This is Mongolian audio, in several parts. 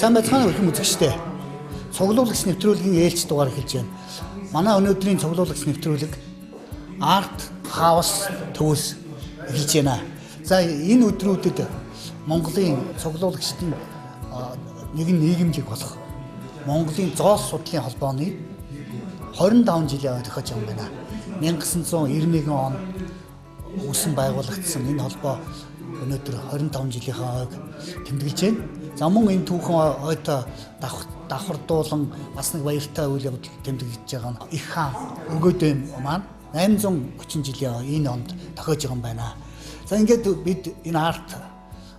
Сайн байцгаана уу хүм үзэгчдээ. Цуглуулагч нэвтрүүлгийн ээлж дугаар эхэлж байна. Манай өнөөдрийн цуглуулагч нэвтрүүлэг Art House төвөөс эхэлж байна. За энэ өдрүүдэд Монголын цуглуулагчдын нэгэн нийгэмлэг болох Монголын зоос судлалын холбооны 25 жилийн ой тохиож байгаа юм байна. 1991 онд үүсэн байгуулагдсан энэ холбоо өнөөдөр 25 жилийнхээ ойг тэмдэглэж байна. За мөн энэ түүхэн ойтой давхардуулан бас нэг баяртай үйл явдал тэмдэглэж байгаа нь их хаан Өгөөдөй маань 830 жилийн ой энэ онд тохиож байгаа юм байна. За ингээд бид энэ Art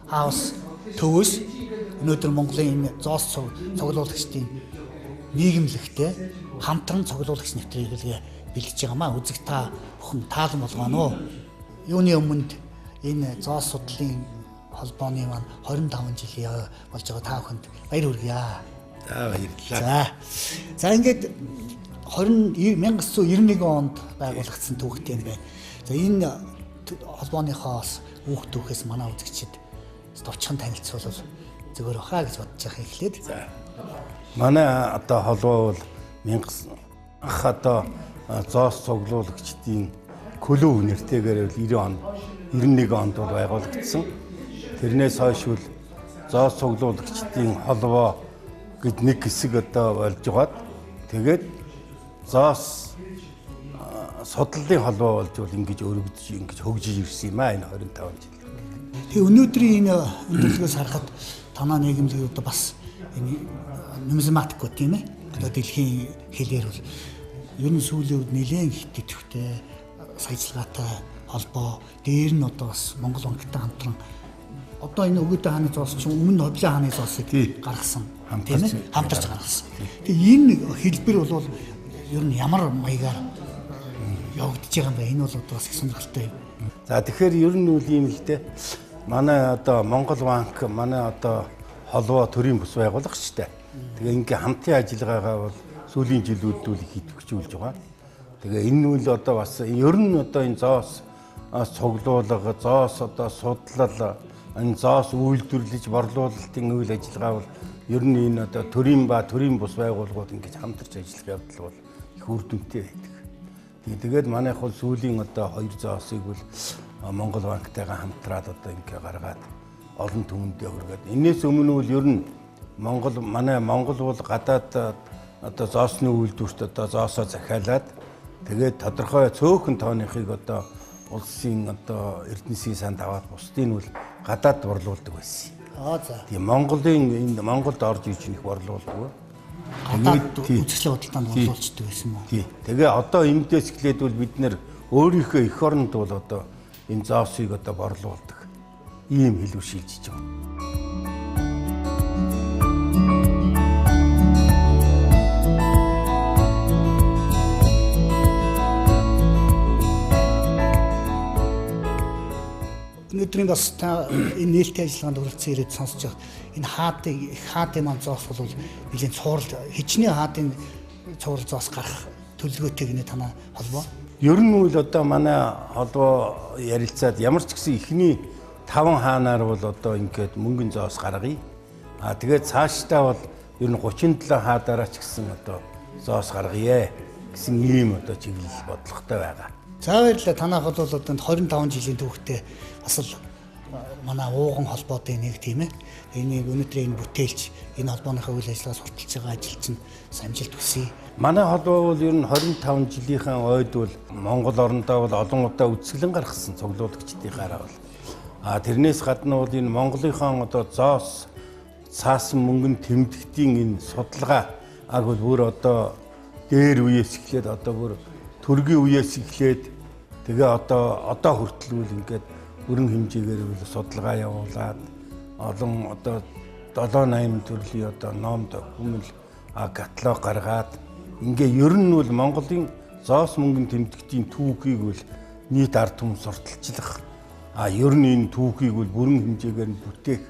House төвөөс өнөөдөр Монголын энэ зоос цуглуулагчдын нийгэмлэгтэй хамтран цуглуулагч нэвтрүүлгээ бэлдэж байгаа маа үзэг та бүхэн таалан болгооно. Юуны өмнөд энэ зоос судлалын холбооны маань 25 жилийн болж байгаа та бүхэнд баяр хүргье. За баярлалаа. За ингээд 1991 онд байгуулагдсан түүхтэй юм байна. За энэ холбооныхоо бас үүх түүхээс манай үзэгчид товчхон танилцуулбал зөвөр баха гэж бодож байгаа эхлээд. За. Манай одоо холбоо бол анх одоо зоос цуглуулагчдын клуб нэртэйгээр бол 90 он 91 онд бол байгуулагдсан. Тэрнээс хойш бол зоос цуглуулагчдын холбоо гэд нэг хэсэг одоо болж байгаад тэгээд зоос судлалын холбоо болж бол ингэж өргөдөж ингэж хөгжиж ирсэн юм аа энэ 25 жил. Тэгээ өнөөдрийн энэ өндөрлөгөөс харахад танаа нийгэмлэг одоо бас энэ нумизматик гэх тийм ээ. Одоо дэлхийн хэлээр бол ер нь сүүлийн үед нэлээд их идэвхтэй саялалгаатай холбоо дээр нь одоо бас Монгол банктай хамтран одоо энэ Өгөөдөө хааны зоос чинь өмнө Ховлын хааны зоосыг гаргасан тийм ээ хамтарч гаргасан. Тэгээ энэ хэлбэр бол ер нь ямар маягаар явагдаж байгаа юм бэ? Энэ бол одоо бас их сонирхолтой юм. За тэгэхээр ер нь үл юм л дээ. Манай одоо Монгол банк манай одоо холбоо төрийн бус байгуулагчтай. Тэгээ ингээ хамтын ажиллагаагаа бол сүүлийн жилүүд үл их идэвхжүүлж байгаа. Тэгээ энэ үл одоо бас ер нь одоо энэ зоос цуглуулга, зоос одоо судлал, энэ зоос үйлдвэрлэж борлуулалтын үйл ажиллагаа бол ер нь энэ одоо төрийн ба төрийн бус байгууллагууд ингэж хамтарч ажиллах явдал бол их үр дүнтэй байдаг. Тэгээд манайх бол сүүлийн одоо хоёр зоосыг бол Монгол банктайгаа хамтраад одоо ингээ гаргаад олон түмэндээ хүргээд энэс өмнө бол ер нь Монгол манай Монгол бол гадаад одоо зоосны үйлдвэрт одоо зоосоо захиалаад тэгээд тодорхой цөөхөн тооныхыг одоо улсын одоо Эрдэнэсийн санд аваад бусдыг нь бол гадаад борлуулдаг байсан. Аа за. Тийм Монголын энэ Монголд орж иж их борлуулдаг. Гадаад үзэсгэлэн худалдаанд борлуулждаг байсан юм уу? Тий. Тэгээ одоо эндээс эхлээд бол бид нэр өөрийнхөө эх оронд бол одоо энэ зоосыг одоо борлуулдаг ийм хэлбэр шилжиж байгаа. Өнөөдрийн бас та энэ нээлттэй ажиллагаанд хүрэлцэн ирээд сонсож байгаа энэ хаадыг их хаадын маань зоос бол нэлийн цуврал хичнээн хаадын цуврал зоос гарах төлөвлөгөөтэй гинэ танаа холбоо. Ер нь үл одоо манай холбоо ярилцаад ямар ч гэсэн эхний 5 хаанаар бол одоо ингээд мөнгөн зоос гаргая. А тэгээд цаашдаа бол ер нь 37 хаадаараа ч гэсэн одоо зоос гаргая гэсэн ийм одоо чиглэл бодлоготой байгаа. За баярлалаа. Танайх бол одоо 25 жилийн түүхтэй бас л манай ууган холбоодын нэг тийм ээ. Энийг өнөөдрийн энэ бүтээлч энэ холбооныхоо үйл ажиллагаа сурталж байгаа ажил чинь амжилт хүсье. Манай холбоо бол ер нь 25 жилийнхээ ойд бол Монгол орондоо бол олон удаа үзэсгэлэн гаргасан цуглуулагчдынхаараа бол. А тэрнээс гадна бол энэ Монголынхаа одоо зоос цаасан мөнгөн тэмдэгтийн энэ судалгаа аг бол бүр одоо дээр үеэс эхлээд одоо бүр төргийн үеэс эхлээд тэгээ одоо хүртэл үл ингээд бүрэн хэмжээгээр үл судалгаа явуулаад олон одоо 7 8 төрлийн одоо ном документ каталог гаргаад ингээ ер нь бол Монголын зоос мөнгөн тэмдэгтийн түүхийг бол нийт ард түмэн сурталчлах а ер нь энэ түүхийг бол бүрэн хэмжээгээр нь бүтээх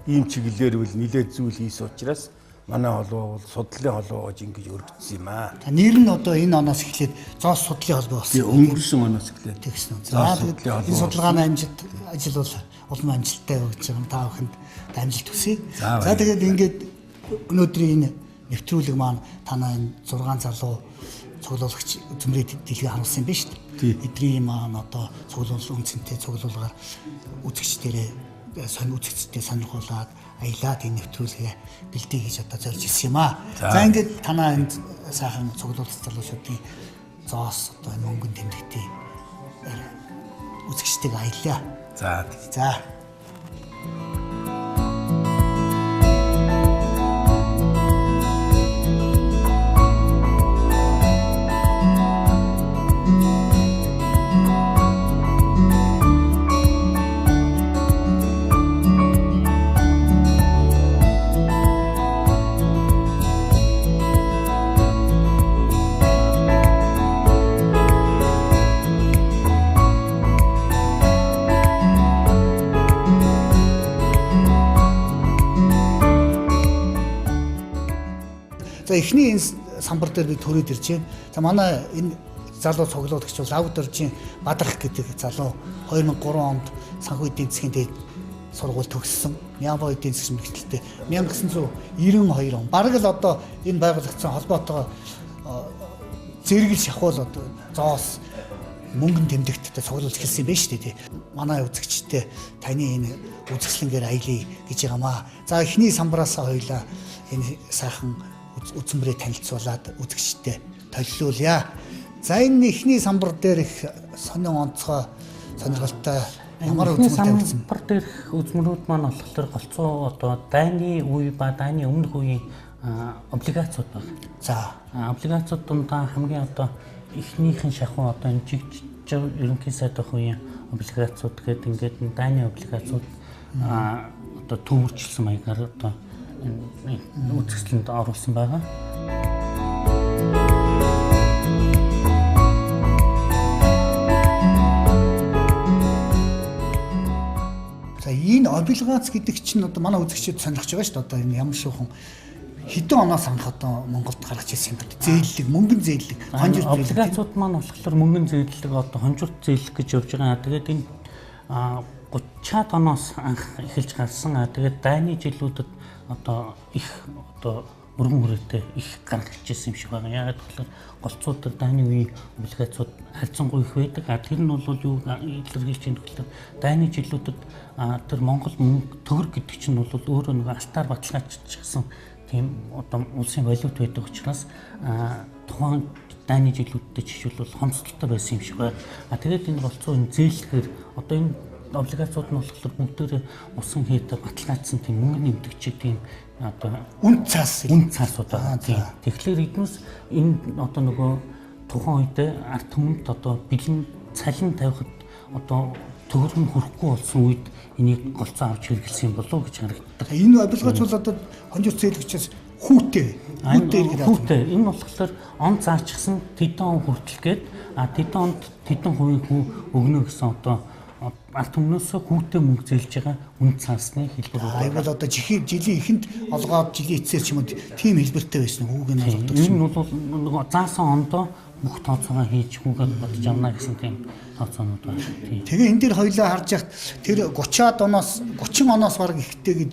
ийм чиглэлээр бол нэлээд зүйл хийсэн учраас манай холбоо бол судлалын холбоо гэж ингэж өргөдсөн юм аа. Нэр нь одоо энэ оноос эхлээд зоос судлалын холбоо болсон. Өнгөрсөн оноос эхлээд тэгсэн үү. За тэгээд энэ судалгааны амжилт ажил бол улам амжилттай явагдаж байгаа юм. Та бүхэнд амжилт хүсье. За тэгээд ингээд Өнөөдрийн энэ нэвтрүүлэг маань танай энэ 6 залуу цуглуулагч үзмрийн дэлхийг харуулсан юм байна шүү дээ. Эдний маань одоо цуглуул үнцэнтэй цуглуулгаар үзэгчдэрээ сонь үзэгчдээ сонирхуулаад аялаад энэ нэвтрүүлгээ бэлдээ гэж одоо зорж ирсэн юм аа. За ингээд танай энэ сайхан цуглуулах залуучуудын зоос одоо энэ мөнгөн тэмдэгтээ үзэгчтэйг аяллаа. За. За. За эхний энэ самбар дээр би төрөөд ирж байна. За манай энэ залуу цуглуулагч бол Лавдоржийн Бадрах гэдэг залуу 2003 онд санхүү эдийн засгийн дээд сургууль төгссөн. Ямбо эдийн засгийн мэргэжилтэй 1992 он. Бараг л одоо энэ байгуулагдсан холбоотойгоо зэрэгэл шахуул одоо зоос мөнгөн тэмдэгттэй цуглуулж эхэлсэн юм байна шүү дээ. Манай үзэгчтэй таны энэ үзэсгэлэнгээр аялъя гэж байгаамаа. За эхний самбараасаа хоёлаа энэ сайхан үзмрээ танилцуулаад үзэгчтэй толилуулъя. За энэ эхний самбар дээр их сонин онцгой сонирхолтой ямар үзмэр тавигдсан? Самбар дээрх үзмрүүд маань болохоор голцоо одоо дайны үе ба дайны өмнөх үеийн облигацууд байна. За облигацууд дундаа хамгийн одоо эхнийхэн шахуу одоо энэ жигж ерөнхий сайд байх үеийн облигацууд гэдэг ингээд дайны облигацууд одоо төвөрчлсөн маягаар одоо үзэсгэлэнд оруулсан байгаа. За энэ облигац гэдэг чинь одоо манай үзэгчид сонирхож байгаа шүү дээ. Одоо энэ ямар шуухан хэдэн оноос анх одоо Монголд гаргаж ирсэн юм бэ? Зээллэг, мөнгөн зээллэг, хонжирт зээллэг. Облигацууд маань болохоор мөнгөн зээллэг, одоо хонжирт зээллэг гэж явж байгаа. Тэгээд энэ 30-аад оноос анх эхэлж гарсан. Тэгээд дайны жилүүдэд одоо их одоо өргөн хүрээтэй их гаргаж ирсэн юм шиг байна. Яагаад гэвэл голцууд дээр дайны үеийн облигацууд харьцангуй их байдаг. А тэр нь бол юу илэрхийлж байгаа гэхээр дайны жилүүдэд тэр Монгол мөнгө төгрөг гэдэг чинь бол өөрөө нэг алтаар баталгаажчихсан тийм одоо улсын валют байдаг учраас тухайн дайны жилүүдэд жишээлбэл хомсдолтой байсан юм шиг байна. А тэгээд энэ голцоо энэ зээлэхээр одоо энэ облигацууд нь болохоор бүгдээрээ усан хийдэ баталгаажсан тийм мөнгө нэмдэгчиг тийм одоо үн цаас үн цаасууд байна. Тэгэхээр эднээс энэ одоо нөгөө тухайн үедээ ард түмэнд одоо бэлэн цалин тавихад одоо төгрөг нь хүрэхгүй болсон үед энийг голцоо авч хэрэглэсэн юм болов уу гэж харагддаг. Энэ облигац бол одоо хонжирт зээлэгчээс хүүтэй. Хүүтэй гэдэг. Хүүтэй. Энэ болохоор он заачихсан тэдэн он хүртэл гээд тэдэн онд тэдэн хувийн хүү өгнө гэсэн одоо ард түмнөөсөө хүүтэй мөнгө зээлж байгаа үн цаасны хэлбэр. Айгуул одоо жилийн эхэнд олгоод жилийн эцсээр ч юм уу тийм хэлбэртэй байсан хүүг нь олгодог. Энэ нь бол нөгөө заасан ондоо бүх тооцоогоо хийж хүүгээ бодож авна гэсэн тийм тооцоонууд байна. Тэгээ энэ дэр хоёлаа харж яхад тэр 30-аад оноос 30 оноос бараг ихтэй гэж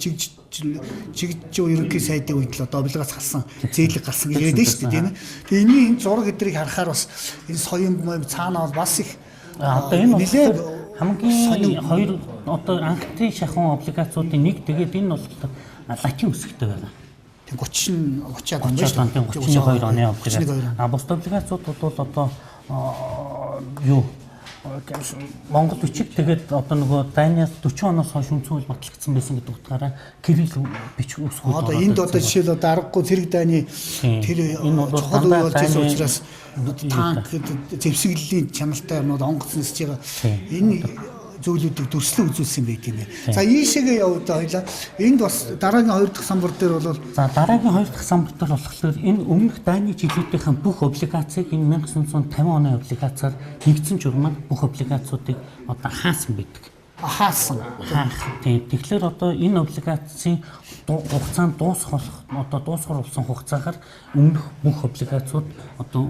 жигж ерөнхий сайдын үед л одоо облигац гарсан, зээлэг гарсан гэж яриад шүү дээ, тийм ээ. Тэгээ энэний энэ зураг эдрийг харахаар бас энэ соён цаанаа бол бас их одоо энэ нэлээд хамгийн хоёр одоо анхны шахуу облигацуудын нэг тэгээд энэ бол латин үсгтэй байгаа. Тийм 30-аад он шүү дээ. 32 оны облигац. А бусд облигацууд бол одоо юу Монгол бичиг тэгээд одоо нөгөө дайнаас 40 оноос хойш үндсэн хууль батлагдсан байсан гэдэг утгаараа кирилл бичиг үсгүүд. Одоо энд одоо жишээл одоо аргагүй цэрэг дайны тэр энэ бол чухал үе болж байсан учраас танк зэвсэглэлийн чанартай юмнууд онгоц нисэж байгаа. Энэ зүйлүүдийг дүрслэн үзүүлсэн байх юм байна. За ийшээгээ явуудаа хоёлаа. Энд бас дараагийн хоёр дахь самбар дээр бол за дараагийн хоёр дахь самбар дээр болохоор энэ өмнөх дайны жилүүдийнхэн бүх облигацийг энэ 1950 оны облигацаар нэгдсэн журмаар бүх облигацуудыг одоо хаасан байдаг. Хаасан. Тийм. Тэгэхээр одоо энэ облигацийн хугацаанд дуусах болох одоо дуусгар болсон хугацаагаар өмнөх бүх облигацууд одоо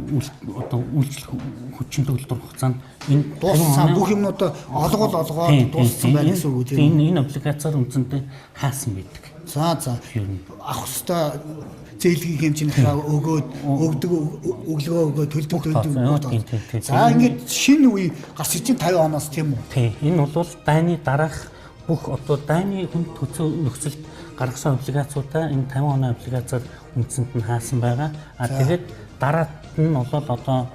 үйлчлэх хүчин төгөлдөр хугацаанд энэ дууссан бүх юмнуудаа олгоод дууссан байна гэсэн үг тийм. Энэ облигацаар үндсэндээ хаасан байдаг. За за. Авах ёстой зээлгийн хэмжээнийхээ өгөөд өгдөг өглөө өгөө төлдөг төлдөг. За ингээд шинэ үе гарч иж 50 оноос тийм үү? Тий. Энэ бол дайны дараах бүх одоо дайны хүнд төцөө нөхцөлд гаргасан облигациудаа энэ 50 оны облигацаар үндсэнд нь хаасан байгаа. А тэгээд дараад нь бол одоо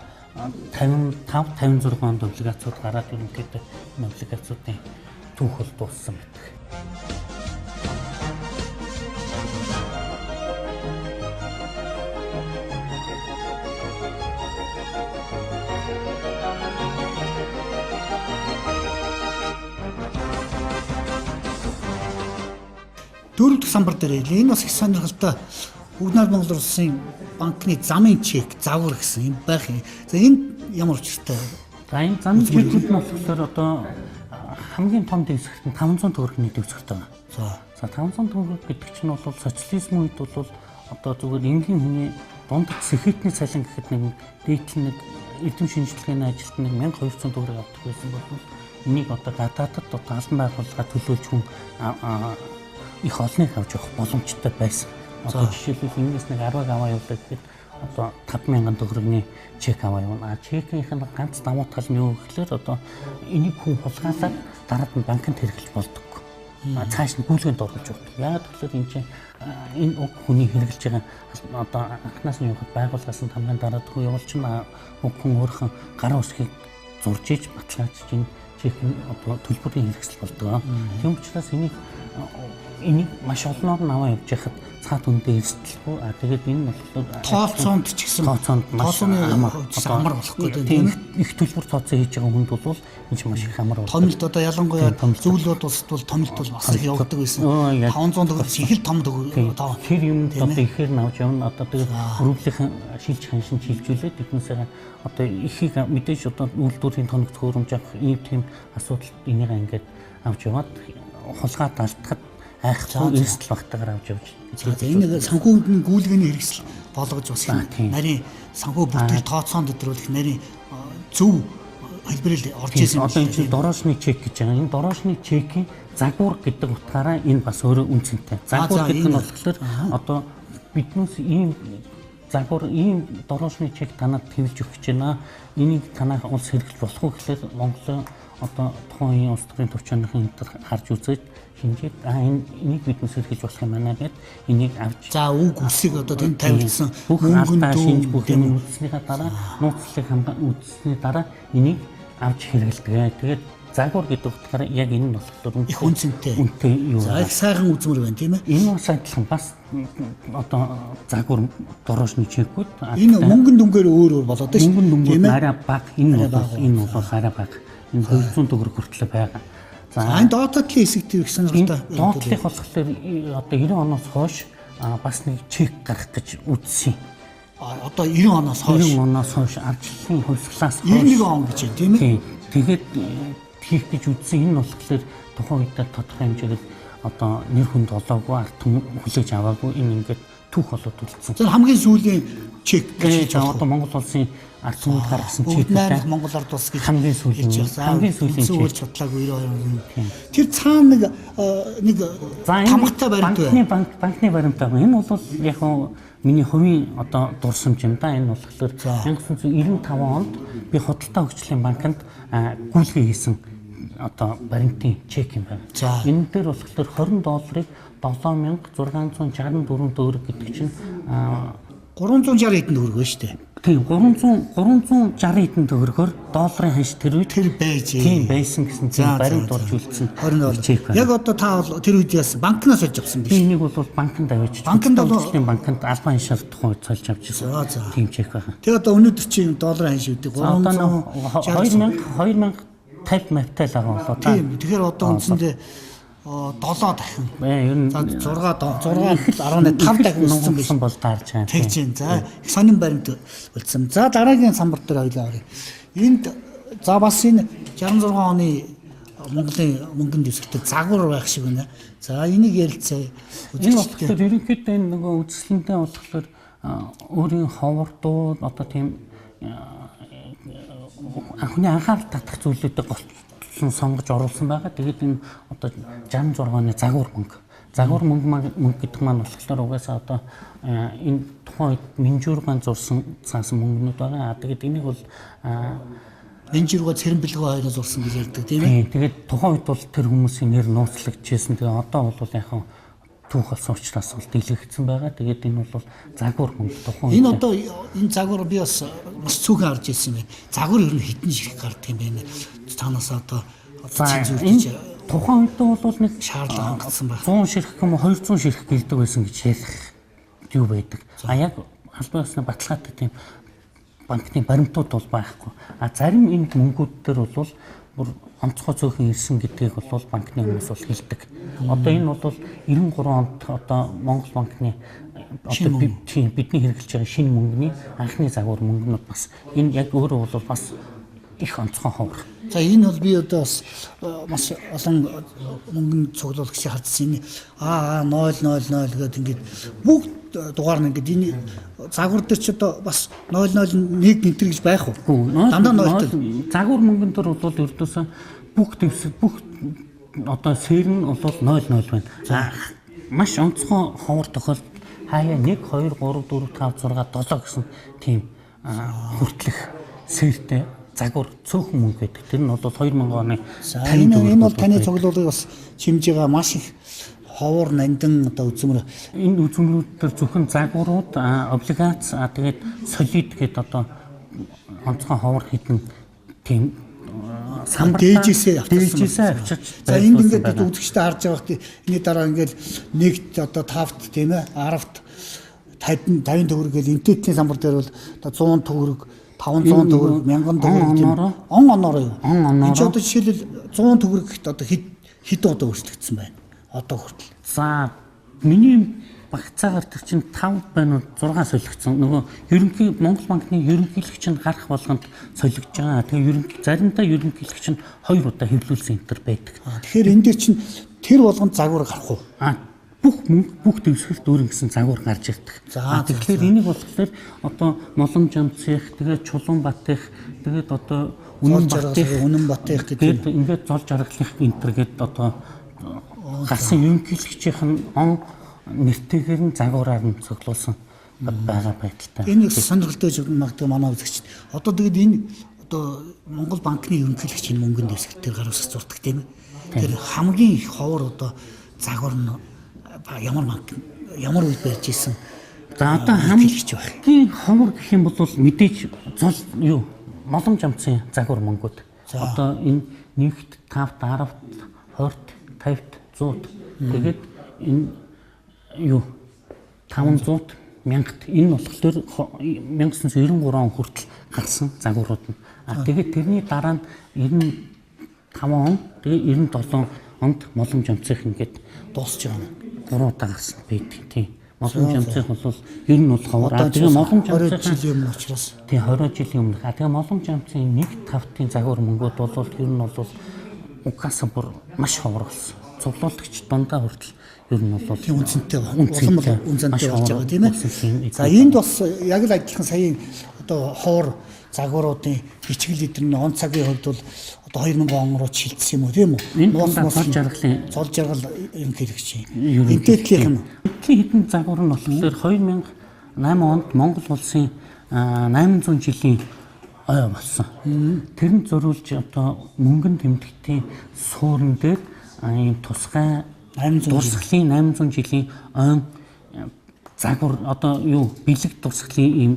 55 56 онд облигациуд гараад ерөнхийдөө энэ облигациудын түүх бол дууссан байдаг. Дөрөв дэх самбар дээр хэлээ. Энэ бас их сонирхолтой. Бүгднаар Монгол Улсын банкны замын чек, загвар гэсэн юм байх юм. За энэ ямар учиртай? За энэ замын чекүүд нь болохоор одоо хамгийн том дэвсгэрт нь 500 төгрөгийн дэвсгэрт байна. За 500 төгрөг гэдэг чинь бол социализм үед бол одоо зүгээр энгийн хүний дундад сэхэтний цалин гэхэд нэг дээдл нэг эрдэм шинжилгээний ажилт нэг 1200 төгрөг авдаг байсан бол энийг одоо гадаадд одоо албан байгууллагаа төлөөлж хүн их олныг авч явах боломжтой байсан. Одоо жишээлбэл эндээс нэг 10-ыг аваа явуулаа гэхэд одоо 5000 төгрөгийн чек аваа явна. А чекийнх нь ганц давуу тал нь юу гэхээр одоо энийг хүн хулгайлаад дараад нь банкнд хэрэглэж болдоггүй. Цааш нь гүйлгээнд оруулж өгдөг. Яагаад гэвэл энэ чинь энэ уг хүний хэрэглэж байгаа одоо анхнаас нь явахад байгууллагаас нь тамган дараад хүү явуулчихна. Уг хүн өөрийнхөө гарын үсгийг зурж иж баталгаажиж энэ чек нь одоо төлбөрийн хэрэгсэл болдог. Тийм учраас энийг маш олноор нь аваа явж яхад цаад үндэ эрсдэлгүй. А тэгээд энэ нь болохоор тооцоонд ч гэсэн тооцоонд маш амар болох гэдэг тийм их төлбөр тооцоо хийж байгаа хүнд бол энэ ч маш их амар болдог. Томилт одоо ялангуяа зөвлөлүүд улсад бол томилт бол бас их явагддаг байсан. 500 төгрөг их л том төгрөг. Тэр юмд одоо ихээр нь авч явна. Одоо тэгээд рублийн шилж ханшин шилжүүлээд эднээсээ одоо ихийг мэдээж одоо үйлдвэрийн тоног төхөөрөмж авах ийм тийм асуудал энийг ингээд авч яваад хулгайд алдахад айхгүй эрсдэл багтаагаар авч явж. За энэ санхүүгийн гүйлгээний хэрэгсэл болгож бас нарийн санхүү бүтээл тооцоонд өдрүүлэх нарийн зөв хэлбэрэл орж ирсэн юм. Одоо энэ чинь дороошны чек гэж байгаа. Энэ дороошны чекийн загвар гэдэг утгаараа энэ бас өөрөө үн цэнтэй. Загвар гэдэг нь болохоор одоо биднээс ийм загвар ийм дороошны чек танад хэвлж өгч байна. Энийг танах улс хэрэглэж болох уу гэхлээр Монголын одоо тухайн үеийн улс төрийн төвчөөнийхэн энэ төр харж үзээд хинжээд энийг биднээс хэрэглэж болох юм байна гэд энийг авч за үг үсэг одоо тэнд тавигдсан бүх алдаа шинж бүх юм үзснийхаа дараа нууцлалыг хамгаан үзсний дараа энийг авч хэрэглэдэг. Тэгээд загвар гэдэг утгаараа яг энэ нь болохоор их үнцэнтэй. Үнэтэй юу. За их сайхан үзмэр байна тийм ээ. Энэ бас адилхан бас одоо загвар дороошны чекүүд. Энэ мөнгөн дүнгээр өөр өөр болоод шүү. Мөнгөн дүнгээр арай бага, энэ бол арай бага. Энэ 200 төгрөг хүртэл байгаа. За энэ доотлын хэсэг тэр их сонирхолтой. Доотлых болохоор одоо 90 оноос хойш бас нэг чек гаргах гэж үзсэн. Одоо 90 оноос хойш 90 оноос хойш ардчлалын хувьсгалаас хойш 91 он гэж байна тийм ээ. Тэгээд хийх гэж үзсэн. Энэ нь болохоор тухайн үедээ тодорхой хэмжээгээр одоо нэр хүнд олоогүй, ард түмэн хүлээж аваагүй, энэ ингээд түүх болоод үлдсэн. Тэр хамгийн сүүлийн чек гэж одоо Монгол улсын ард түмэнд гаргасан чек Монгол ард улс гэж хамгийн сүүлийн чек судлаагүй 92. Тэр цаана нэг тамгатай баримт байна. Банкны баримт байна. Энэ бол яг миний хувийн одоо дурсамж юм да. Энэ болохоор 1995 онд би худалдаа хөгжлийн банкнд гүйлгээ хийсэн одоо баримтын чек юм байна. Энэ дээр болохоор 20 долларыг 7664 төгрөг гэдэг чинь 360 хэдэн төгрөг байна шүү дээ. Тийм 360 хэдэн төгрөгөөр долларын ханш тэр үед тэр байж. Тийм байсан гэсэн чинь баримт болж үлдсэн. 20 доллар. Яг одоо та бол тэр үед яасан банкнаас олж авсан биш. Би энийг бол банкнд авчиж. Банкнд бол банкнд албан ханшаар тухайн үед сольж авч ирсэн. Тийм чек байна. Тэгээ одоо өнөөдөр чинь долларын ханш үүдээ 300 2050 мавтай л байгаа болоо та. Тийм. Тэгэхээр одоо үндсэндээ 7 дахин. Ер нь 6 6.5 дахин өссөн байсан бол таарч байгаа. Тэгж юм. За их сонин баримт үлдсэн. За дараагийн самбар дээр хоёлаа оръё. Энд за бас энэ 66 оны Монголын мөнгөнд дэвсгэртэй загвар байх шиг байна. За энийг ярилцъя. Энэ болохоор ерөнхийдөө энэ нөгөө үзэсгэлэнтэй болохоор өөрийн ховордуу одоо тийм хүний анхаарал татах зүйлүүдийг голцсон сонгож оруулсан байгаа. Тэгээд энэ одоо 66 оны загвар мөнгө. Загвар мөнгө гэдэг маань болохоор угаасаа одоо энэ тухайн үед Минжуургаан зурсан цаасан мөнгнүүд байгаа. Тэгээд энийг бол Минжуургаа Цэрэнбэлгөө хоёроос зурсан гэж ярьдаг тийм ээ. Тэгээд тухайн үед бол тэр хүмүүсийн нэр нууцлагдчихсэн. Тэгээ одоо бол яг хаа түүх болсон учраас бол дэлгэгдсэн байгаа. Тэгээд энэ бол загвар мөнгө тухайн. Энэ одоо энэ загвар би бас маш цөөхөн харж ирсэн юм байна. Загвар ер нь хэдэн ширхэг гардаг юм бэ? Цаанаасаа одоо цензурлаж тухайн үед бол нэг шаардлага хангацсан байх. 100 ширхэг юм уу 200 ширхэг гэлдэг байсан гэж ярих юу байдаг. А яг албан ёсны баталгаатай тийм банкны баримтууд бол байхгүй. А зарим энэ мөнгүүд дээр бол бүр онцгой цөөхөн ирсэн гэдгийг бол банкны хүмүүс бол хэлдэг. Одоо энэ бол 93 онд одоо Монгол банкны одоо бидний хэрэглэж байгаа шинэ мөнгөний анхны загвар мөнгөнүүд бас энэ яг өөрөө бол бас их онцгой ховор. За энэ бол би одоо бас маш олон мөнгөнд цуглуулагч хардсан. Энэ АА 000 гэдэг ингээд бүгд дугаар нь ингээд энэ загвар дээр ч одоо бас 001 гэнтэр гэж байх уу? Дандаа 0. Загвар мөнгөн дээр бол ердөөсөө бүх дэвсэг бүх одоо сэр нь бол 00 байна. За маш онцгой ховор тохиолдолд хаяа 1 2 3 4 5 6 7 гэсэн тийм хүртлэх сэртэй загвар цөөхөн мөнгө гэдэг. Тэр нь бол 2000 оны. Энэ бол таны цуглуулгыг бас чимж байгаа маш их ховор нандин одоо үзмэр. Энэ үзмрүүд төр зөвхөн загварууд, облигац, тэгээд солид гэдэг одоо онцгой ховор хідэн тийм самбар дээжээсээ авчирсан. За энд ингээд бид үзэгчтэй харж байгаа хэрэг энэний дараа ингээд нэгт одоо 5-т тийм ээ 10-т 50 50 төгрөг гэл энтетийн самбар дээр бол одоо 100 төгрөг 500 төгрөг 1000 төгрөг тийм он оноороо юу. Энэ ч одоо жишээлбэл 100 төгрөг гэхэд одоо хэд одоо өөрчлөгдсөн байна. Одоо хүртэл. За миний багцаагаар тэр чинь 5 байна уу 6 солигдсон. Нөгөө ерөнхий Монгол банкны ерөнхийлөгч нь гарах болгонд солигдож байгаа. Тэгээ ерөнхий заримдаа ерөнхийлөгч нь 2 удаа хэвлүүлсэн энэ төр байдаг. Тэгэхээр энэ дээр чинь тэр болгонд загвар гарах уу? Бүх мөнгө бүх дэвсгэрт өөр ингэсэн загвар гарч ирдэг. Тэгэхээр энийг болохоор одоо Молом жамцих, тэгээд Чулуун батых, тэгээд одоо Үнэн батых гэдэг ингээд зол жаргалах энэ төр гээд одоо гарсан ерөнхийлөгчийнх нь он нэртэйгээр нь загвараар нь цуглуулсан байгаа байдалтай. Энэ их сонирхолтой зүйл магадгүй манай үзэгчд. Одоо тэгээд энэ одоо Монгол банкны ерөнхийлөгч энэ мөнгөнд дэвсгэр дээр гаруусах зурдаг тийм ээ. Тэр хамгийн их ховор одоо загвар нь ямар банк ямар үед барьж исэн? За одоо хамгийн ховор гэх юм бол мэдээж зол юу Молом жамцын загвар мөнгүүд. Одоо энэ 1-т 5-т 10-т 20-т 50-т 100-т тэгээд энэ юу 500-т 1000-т энэ болохоор 1993 он хүртэл гарсан загварууд нь. А тэгээд тэрний дараа нь 95 он тэгээд 97 онд Молом жамцынх ингээд дуусч байгаа юм. 3 удаа гарсан байдаг тийм. Молом жамцынх бол ер нь бол ховор. А тэгээ Молом жамцын 20 жилийн өмнө учраас. Тийм 20 жилийн өмнө. А тэгээ Молом жамцын 1/5-ын загвар мөнгүүд бол ер нь бол угаасаа бүр маш ховор болсон. Цуглуулагч дундаа хүртэл ер нь бол тийм үнцэнтэй улам үнцэнтэй болж байгаа тийм ээ. За энд бас яг л адилхан саяын одоо ховор загваруудын бичгэл эдэр нь он цагийн хувьд бол одоо 2000 он руу шилжсэн юм уу тийм үү? Нууц жаргалын зол жаргал ерөнхийлөгч юм. Энтэтлийнх нь хэдэн загвар нь болохоор 2008 онд Монгол улсын 800 жилийн ой болсон. Тэрэнд зориулж одоо мөнгөн тэмдэгтийн суурин дээр ийм тусгай 800 дурсгалын 800 жилийн ойн загвар одоо юу бэлэг дурсгалын ийм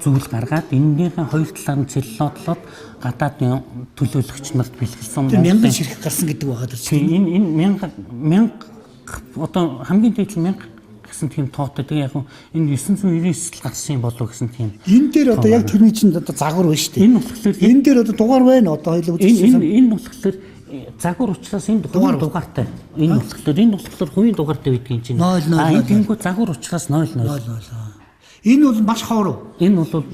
зүйл гаргаад энэнийхээ хоёр талаар нь целлодлоод гадаадын төлөөлөгч нарт бэлгэлсэн. Тэр 1000 ширхэг гарсан гэдэг байгаа даа чинь. Энэ 1000 одоо хамгийн дээд нь 1000 гэсэн тийм тоотой. Тэгээ яг энэ 999 л гарсан юм болов гэсэн тийм. Энэ дээр одоо яг тэрний чинь одоо загвар байна шүү дээ. Энэ болохоор энэ дээр одоо дугаар байна одоо хоёул үзсэн. Энэ болохоор загвар учраас энд хувийн дугаартай. Энэ болохоор хувийн дугаартай байдгийн чинь. А энэ тэнгүү загвар учраас 00. Энэ бол маш ховор уу? Энэ бол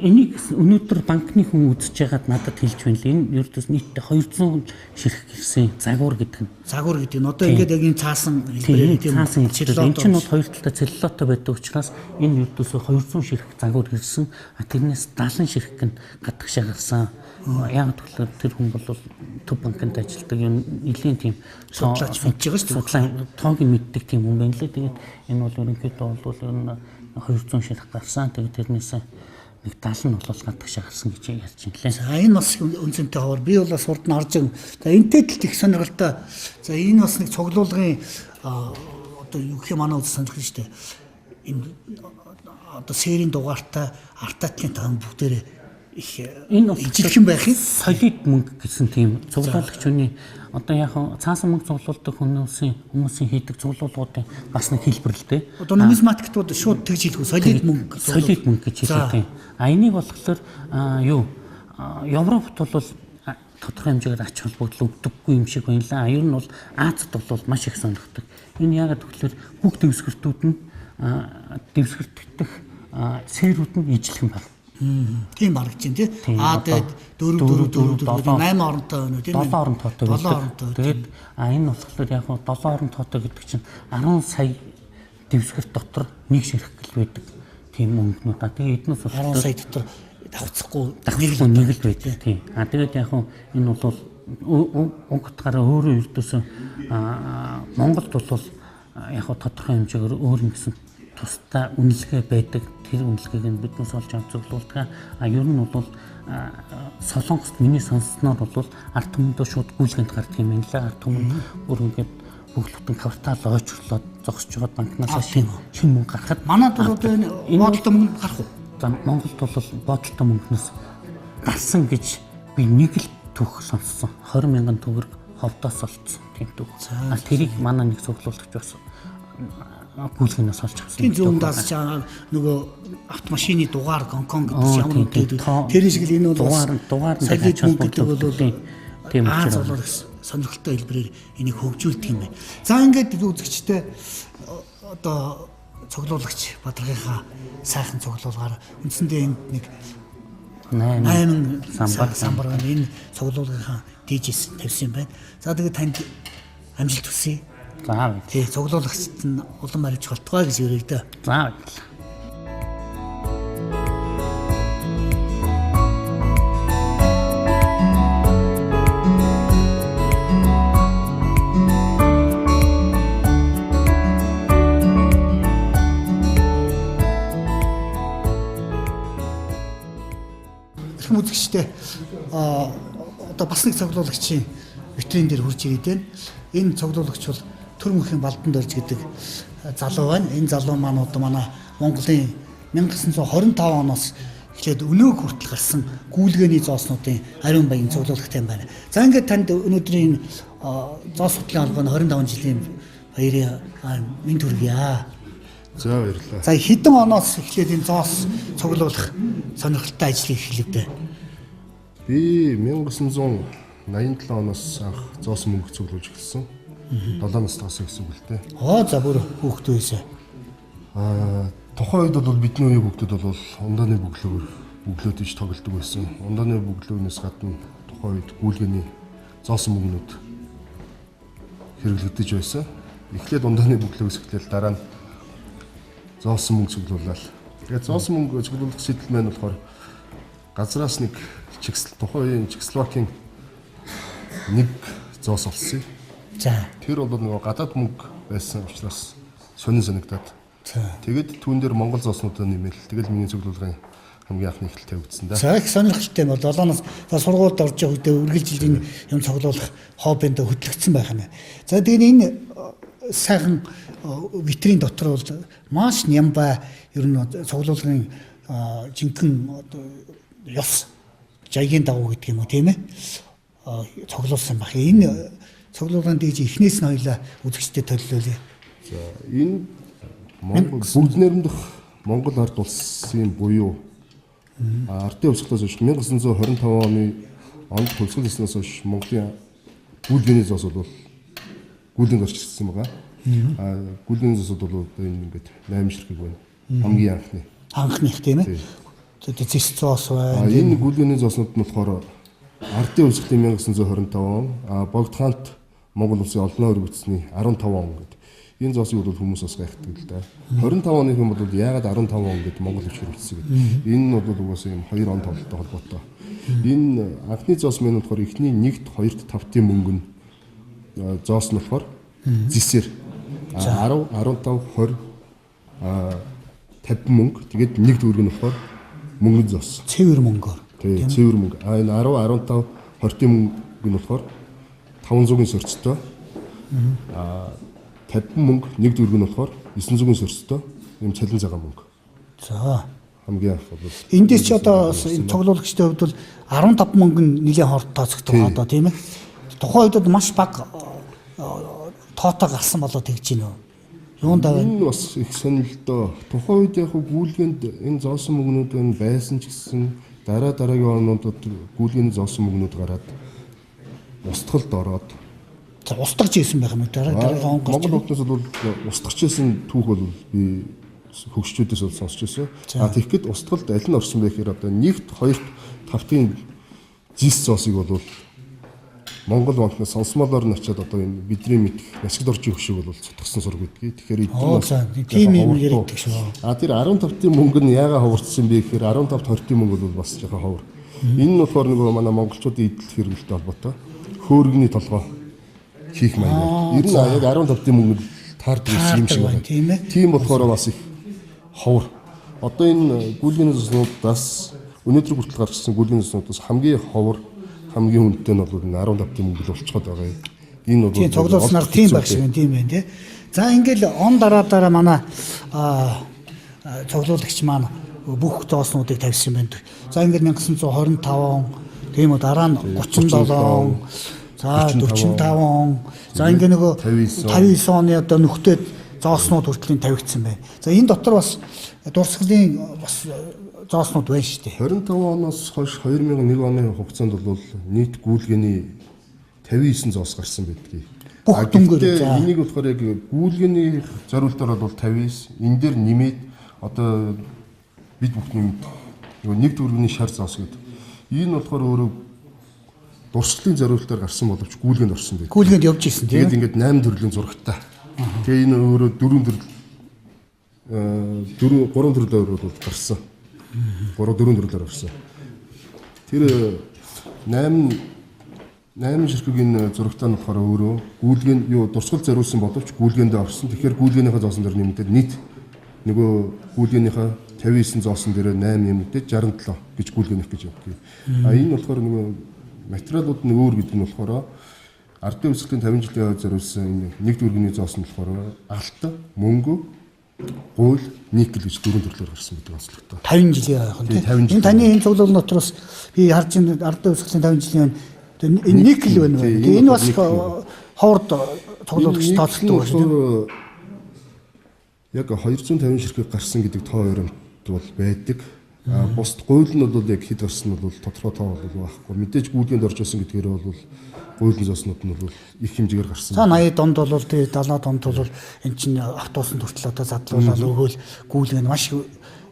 Энийг өнөөдөр банкны хүн үзэж байгаад надад хэлж байна л энэ ердөөс нийтдээ 200 ширхэг ирсэн загвар гэдэг нь. Загвар гэдэг нь одоо ингээд яг энэ цаасан хэлбэрээр тийм цаасан хэлбэр. Энэ чинь бол хоёр талтай целлулотой байдаг учраас энэ ердөөсөө 200 ширхэг загвар ирсэн. А тэрнээс 70 ширхэг нь гадагшаа гарсан. Яг тэгэхээр тэр хүн бол төв банкнд ажилладаг юм нэлийн тийм судлаач мэдж байгаа шүү дээ. Судлаа тоог нь мэддэг тийм хүн байна лээ. Тэгээд энэ бол ерөнхийдөө бол энэ 200 ширхэг гарсан. Тэгээд тэрнээс нэг 70 нь бол гадагшаа гарсан гэж ярьж байна лээ. За энэ бас үнцэнтэй ховор. Би бол бас урд нь харж байгаа. За энэтэй л их сонирхолтой. За энэ бас нэг цуглуулгын одоо юу гэх юм манай үз сонирхол шүү дээ. Энэ одоо серийн дугаартай артатлын таан бүгдээрээ их Энэ ижилхэн байх юм. Солид мөнгө гэсэн тийм цуглуулагч хүний одоо яг цаасан мөнгө цуглуулдаг хүмүүсийн хийдэг цуглуулгуудын бас нэг хэлбэр л дээ. Одоо нумизматиктууд шууд тэгж хэлэхгүй солид мөнгө. Солид мөнгө гэж хэлдэг юм. А энийг болохоор юу Европт бол тодорхой хэмжээгээр ач холбогдол өгдөггүй юм шиг байна лаа. Ер нь бол Азад бол маш их сонирхдаг. Энэ яагаад гэвэл бүх дэвсгэртүүд нь дэвсгэртдэх сэрүүд нь ижилхэн байна. Тийм харагдаж байна тий. А тэгээд 4 4 4 4 8 оронтой байна уу тийм 7 орон тоотой байдаг. Тэгээд энэ болохоор яг 7 орон тоотой гэдэг чинь 10 сая дэвсгэр дотор нэг ширхэг л байдаг тийм мөнгнүүд. Тэгээд эднээс 10 сая дотор давхцахгүй нэг л байдаг тийм. А тэгээд яг энэ бол уг утгаараа өөрөө ердөөсөө Монголд бол яг тодорхой хэмжээгээр өөр нэгсэн тусдаа үнэлгээ байдаг. Тэр үнэлгээг нь биднээс олж авч зөвлөлдөг. А ер нь бол Солонгост миний сонссноор бол ард түмэндөө шууд гүйлгээнд гардаг юм байна лээ. Ард түмэн бүр ингээд бүх бүтэн квартал ойчрлоод зогсож байгаа банкнаас шинэ мөнгө гаргахад манад бол одоо энэ бодолтой мөнгө гарах уу? За Монголд бол бодолтой мөнгнөөс гарсан гэж би нэг л түүх сонссон. 20 мянган төгрөг ховдоос олцсон тийм түүх. А тэрийг манай нэг цуглуулагч бас гүйлгэнээс олж авсан. Тийм зүүн даас чаа нөгөө автомашины дугаар Гонконг гэдэг ямар үнэтэй тэр шиг л энэ бол дугаар солид мөнгө гэдэг бол тийм учраас бол сонирхолтой хэлбэрээр энийг хөгжүүлдэг юм байна. За ингээд үзэгчтэй одоо цуглуулагч Бадрахынхаа сайхан цуглуулгаар үндсэндээ энд нэг 8 самбар байна. Энэ цуглуулгынхаа дижис тавьсан юм байна. За тэгээд танд амжилт хүсье. За. Тий, цуглуулагчид нь улам арилж болтугай гэж өрөөе дээ. За баярлалаа. Эрхэм үзэгчдээ одоо бас нэг цуглуулагчийн витрин дээр хурж ирээд байна. Энэ цуглуулагч бол Төр мөнхийн Балдан дорж гэдэг залуу байна. Энэ залуу маань одоо манай Монголын 1925 оноос эхлээд өнөөг хүртэл гарсан гүйлгээний зооснуудын ариун баян цуглуулагтай юм байна. За ингээд танд өнөөдрийн зоос судлалын холбооны 25 жилийн баярын мэнд хүргье. За баярлалаа. За хэдэн оноос эхлээд энэ зоос цуглуулах сонирхолтой ажлыг эхлэв дээ? Би 1987 оноос анх зоос мөнгө цуглуулж эхэлсэн. 7 настайгаас гэсэн үг л дээ. Оо за бүр хүүхдүүд байсан. Тухайн үед бол бидний үеийн хүүхдүүд бол ундааны бөглөөр бөглөөд иж тоглодог байсан. Ундааны бөглөөнөөс гадна тухайн үед гүйлгээний зоосон мөнгнүүд хэрэглэгдэж байсан. Эхлээд ундааны бөглөөгөөс эхлээл дараа нь зоосон мөнгө цуглууллаа. Тэгээд зоосон мөнгө цуглуулах сэтэл маань болохоор газраас нэг тухайн үеийн Чехословакийн нэг зоос олсон. За. Тэр бол нөгөө гадаад мөнгө байсан учраас сонин санагдаад. За. Тэгэд түүн дээр Монгол зооснуудаа нэмэл. Тэгэл миний цуглуулгын хамгийн анхны эхлэл тавигдсан да. За их сонирхолтой юм бол 7-оос сургуульд орж явах үедээ үргэлжил энэ юм цуглуулах хоббинд хөтлөгдсөн байх нь. За тэгээд энэ сайхан витрин дотор бол маш нямбай ер нь цуглуулгын жинхэнэ одоо ёс жаягийн дагуу гэдэг юм уу тийм ээ цуглуулсан байх. Энэ цуглуулгын диж эхнээс нь хоёлаа үзэгчдэд төллөөлье. За энэ Монгол бүгд найрамдах Монгол ард улсын буюу ардын хувьсгалаас хойш 1925 оны онд хувьсгал хийснээс хойш Монголын гүйлгээний зоос бол гүйлгээнд орж ирсэн байгаа. Гүйлгээний зоосууд бол одоо энэ ингээд 8 ширхэг байна. Хамгийн анхны. Анхных тийм ээ. Зэс зоос байна. Энэ гүйлгээний зооснууд нь болохоор Ардын хувьсгалын 1925 он, Богд хаант Монгол улсын олноо өргөцсөний 15 он гэдэг. Энэ зоосыг бол хүмүүс бас гайхдаг л да. 25 оны хүн бол яагаад 15 он гэдэг Монгол хөвч хэрэгцсэн гэдэг. Энэ нь бол угаасаа юм хоёр он тоглолттой холбоотой. Энэ анхны зоос мэн болохоор эхний 1-т 2-т 5-ын мөнгө нь зоос нь болохоор зэсээр 10, 15, 20, 50 мөнгө. Тэгээд нэг төгрөг нь болохоор мөнгөн зоос. Цэвэр мөнгөөр. Тийм, цэвэр мөнгө. А энэ 10, 15, 20-ын мөнгө нь болохоор 500-ын сөрцтэй. 50 мөнгө нэг төгрөг нь болохоор 900-ын сөрцтэй ийм цалин цагаан мөнгө. За. Хамгийн анх бол Эндээс чи одоо энэ цуглуулагчдын хувьд бол 15 мөнгө нь нэлээд хорт тооцогдох байгаа одоо тийм ээ. Тухайн үед маш бага тоотой гарсан болоо тэгж гин үү? Юунд аваа? Энэ бас их сонирхолтой. Тухайн үед яг гүйлгээнд энэ зоосон мөнгнүүд энэ байсан ч гэсэн дараа дараагийн онуудад гүйлгээний зоосон мөнгнүүд гараад устгалд ороод устгаж ийсэн байх юм дараа дараагийн он гарч. Монгол улсаас бол устгаж ийсэн түүх бол би хөгшчүүдээс бол сонсч ирсэн. А тэгэхэд устгалд аль нь орсон бэ гэхээр одоо 1-т 2-т 5-ын зис зоосыг бол Монгол банкнаас сонсмолоор нь очиад одоо энэ бидний мэдэх насгад оржийн хөшөөг бол цутгасан сураг гэдгийг. Тэгэхээр эдгээр тийм юм яриаддаг шүү. А тэр 15-ын мөнгө нь яагаад ховорцсон бэ гэхээр 15 20-ын мөнгө бол бас жоохон ховор. Энэ нь болохоор нөгөө манай монголчуудын эдлэх хэрэглэлтэй холбоотой. Хөөргөний толгой хийх маягаар. Ер нь яг 15-ын мөнгө таардаг юм шиг байна. Тийм ээ. Тийм болохоор бас их ховор. Одоо энэ гүйлгээний зуснуудаас өнөөдөр хүртэл гарчсан гүйлгээний зуснуудаас хамгийн ховор, хамгийн хүндтэй нь бол энэ 15-ын мөнгө л болцоход байгаа юм. Энэ бол тийм цуглуулснаар тийм байх шиг байна, тийм байна тий. За ингээл он дараа манай цуглуулагч маань бүх зооснуудыг тавьсан байна. За ингээл 1925 он, тийм үү, дараа нь 37 он, за 45 он, за ингээ нөгөө 59 оны одоо нөхдөд зооснууд хүртэл тавигдсан байна. За энэ дотор бас дурсгалын бас зооснууд байна шүү дээ. 25 оноос хойш 2001 оны хугацаанд бол нийт гүйлгээний 59 зоос гарсан байдгийг. Бүх дүнгээр. Энийг болохоор яг гүйлгээний зориултаар бол 59, энэ дээр нэмээд одоо бид бүхний мэдэх нөгөө нэг төгрөгийн шар зоос гэдэг. Энэ болохоор өөрөө дурсгалын зориултаар гарсан боловч гүйлгээнд орсон байдаг. Гүйлгээнд явж исэн тийм. Тэгээд ингээд 8 төрлийн зурагтай. Тэгээ энэ өөрөө 4 төрөл 4 3 төрлөөр бол гарсан. 3 4 төрлөөр гарсан. Тэр 8 ширхэг энэ зурагтай нь болохоор өөрөө гүйлгээнд юу дурсгал зориулсан боловч гүйлгээндээ орсон. Тэгэхээр гүйлгээнийхээ зоосон дээр нэмэгдээд нийт нөгөө гүйлгээнийхээ 59 зоосон дээр 8 нэмэгдээд 67 гэж гүйлгээнийх гэж явдаг. А энэ болохоор нөгөө материалууд нь өөр гэдэг нь болохоор Ардын хувьсгалын 50 жилийн зориулсан энэ нэг төгрөгийн зоос нь болохоор алт, мөнгө, гуйл, никель гэж дөрвөн төрлөөр гарсан гэдэг онцлогтой. 50 жилийн ойхон тийм. Энэ таны энэ цуглуул дотроос би харж энэ ардын хувьсгалын 50 жилийн энэ никель байна уу? Энэ бас ховорд цуглуулагч тооцогддог байна. Яг 250 ширхэг гарсан гэдэг тоо баримт бол байдаг. Бусд гуйл нь бол яг хэд гарсан нь бол тодорхой тоо бол байхгүй. Мэдээж гүйлгээнд орж исэн гэдгээр бол гуйлын зооснууд нь бол их хэмжээгээр гарсан. За 80 донд бол тий 70 донд бол эн чинь автобусанд хүртэл одоо задлуулаад өгөөл гүйлгээ нь маш их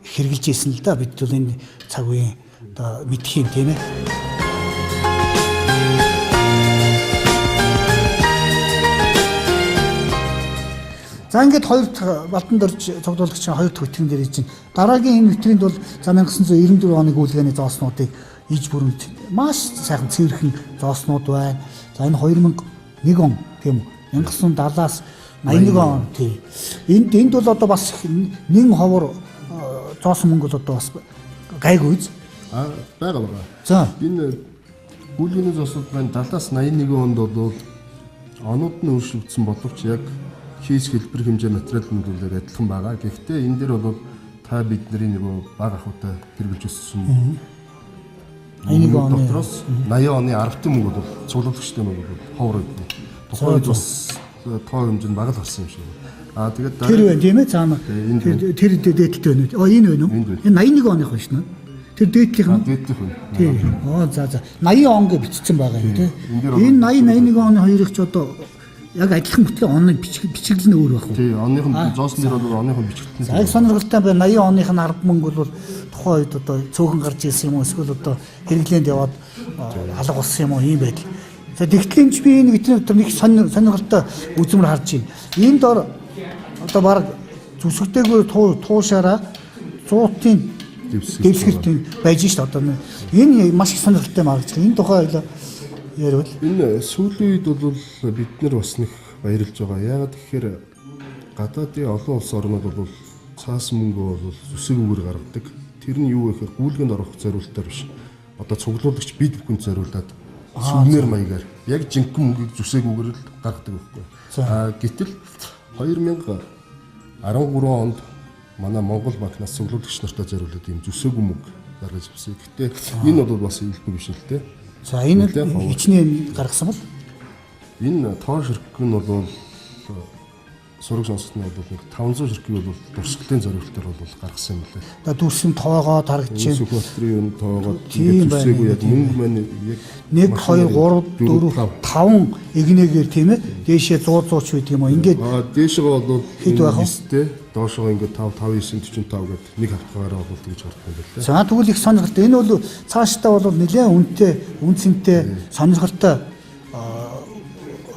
хэрэгжилж исэн л да. Бид бол энэ цаг үеийн одоо мэдх юм тийм ээ. За ингээд хоёр дахь Балдан дорж цуглуулагчийн хоёр дахь витрин дээр чинь дараагийн энэ витринд бол за 1994 оны гүйлгээний зооснуудыг иж бүрэмт маш сайхан цэвэрхэн зооснууд байна. За энэ 2001 он тийм үү? 1970-аас 81 он тийм. Энд бол одоо бас нэн ховор зоосон мөнгө бол одоо бас гайгүй үз. А байгаа байгаа. За энэ гүйлгээний зооснууд маань 70-аас 81 онд бол онууд нь өөрчлөгдсөн боловч яг хийс хэлбэр хэмжээ материал нь бол яг адилхан байгаа. Гэхдээ энэ дээр бол та бидний нөгөө баг ахуйтай хэрэгжилж өссөн 81 оны дотроос 80 оны 10-ын мөнгө бол цуглуулагчдын мөнгө бол ховор байдаг. Тухайн үед бас тоо хэмжээ нь бага л гарсан юм шиг. Аа тэгээд тэр байна тийм ээ цаана. Тэр дээдэлтэй байна үү? Энэ байна уу? Энэ 81 оных байна шнэ. Тэр дээдлийнх нь. Дээдлийнх байна. Тийм. Оо за за. 80 он гэж бичсэн байгаа юм тийм. Энэ 80 81 оны хоёрыг ч одоо яг адилхан бүтлээ оны бичиглэл нь өөр байх уу? Тий, оных нь зоосон дээр бол оных нь бичигдсэн. За их сонирхолтой байна. 80 оных нь 10 мөнгө бол Тухайн үед одоо цөөхөн гарч ирсэн юм уу эсвэл одоо хэрэглээнд яваад алга болсон юм уу ийм байдал. За тэгтэл энэ ч би энэ витрин дотор нэг сонирхолтой үзмэр харж байна. Энэ дор одоо баг зүсгдээгүй туушаараа 100-ын дэвсгэрт байж шít одоо энэ маш их сонирхолтой маргаж. Энэ тухай ойлоо ярил. Энэ сүүлийн үед бол бид нар бас нэг баярлж байгаа. Яагаад гэхээр гадаадын олон улс орнууд бол цаас мөнгө бол зүсээгүйгээр гаргадаг. Тэр нь юу вэ гэхээр гүйлгэнд орох зориултаар биш. Одоо цуглуулагч бид бүхэнд зориулаад сүвнэр маягаар яг жинхэнэ мөнгийг зүсээгүйгээр л гаргадаг байхгүй. Аа гэтэл 2013 онд манай Монгол банкнаас цуглуулагч нартай зориулаад ийм зүсээгүй мөнгө гаргаж авсан. Гэхдээ энэ бол бас элбэг биш л дээ. За энэ хичнээн гаргасан бол энэ тоо ширхэг нь бол сураг сонсогч нь бол нэг 500 ширхгийг бол дурсгалын зориултаар бол гаргасан юм лээ. Одоо дүрсэн тоогоо тарагч чинь Сүхбаатарын юм тоогоод ингээд зүсээгүй яг мөнгө маань яг 1 2 3 4 5 эгнээгээр тийм ээ дээшээ 100 100 ч байдаг юм уу ингээд дээшээ бол хэд байх вэ? 9-тэй доошоо ингээд 5 5 9 45 гээд нэг хавтгаараа бол тэгж гардаг юм байна лээ. За тэгвэл их сонирхолтой. Энэ бол цаашдаа бол нэлээд үнэтэй, үн цэнтэй сонирхолтой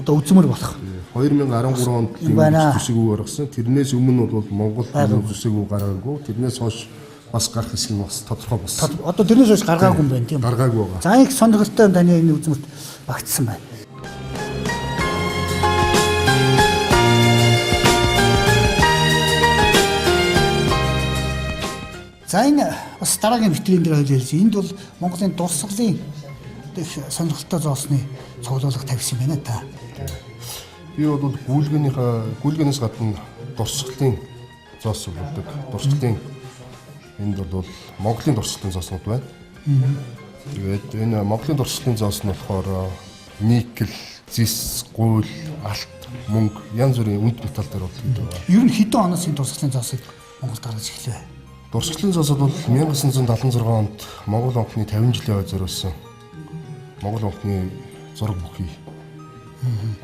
одоо үзмэр болох. 2013 онд зүсээгүй гаргасан. Тэрнээс өмнө бол Монгол зүсээгүй гаргаагүй. Тэрнээс хойш бас гарах хэсэг нь бас тодорхой болсон. Одоо тэрнээс хойш гаргаагүй юм байна тийм үү? Гаргаагүй байгаа. За их сонирхолтой таны энэ үзмэрт багтсан байна. За энэ бас дараагийн витрин дээр хоёул ярьж. Энд бол Монголын дурсгалын их сонирхолтой зоосны цуглуулга тавьсан байна та. Би бол гүйлгэнээс гадна дурсгалын зоос цуглуулдаг. Дурсгалын энд бол Монголын дурсгалын зооснууд байна. Тэгээд энэ Монголын дурсгалын зоос нь болохоор никель, зис, гуйл, алт, мөнгө янз бүрийн үнд металл дээр бол хийдэг байгаа. Ер нь хэдэн оноос энэ дурсгалын зоосыг Монголд гаргаж эхлэв? Дурсгалын зоос бол 1976 онд Монгол банкны 50 жилийн хойд зориулсан Монгол банкны зураг бүхий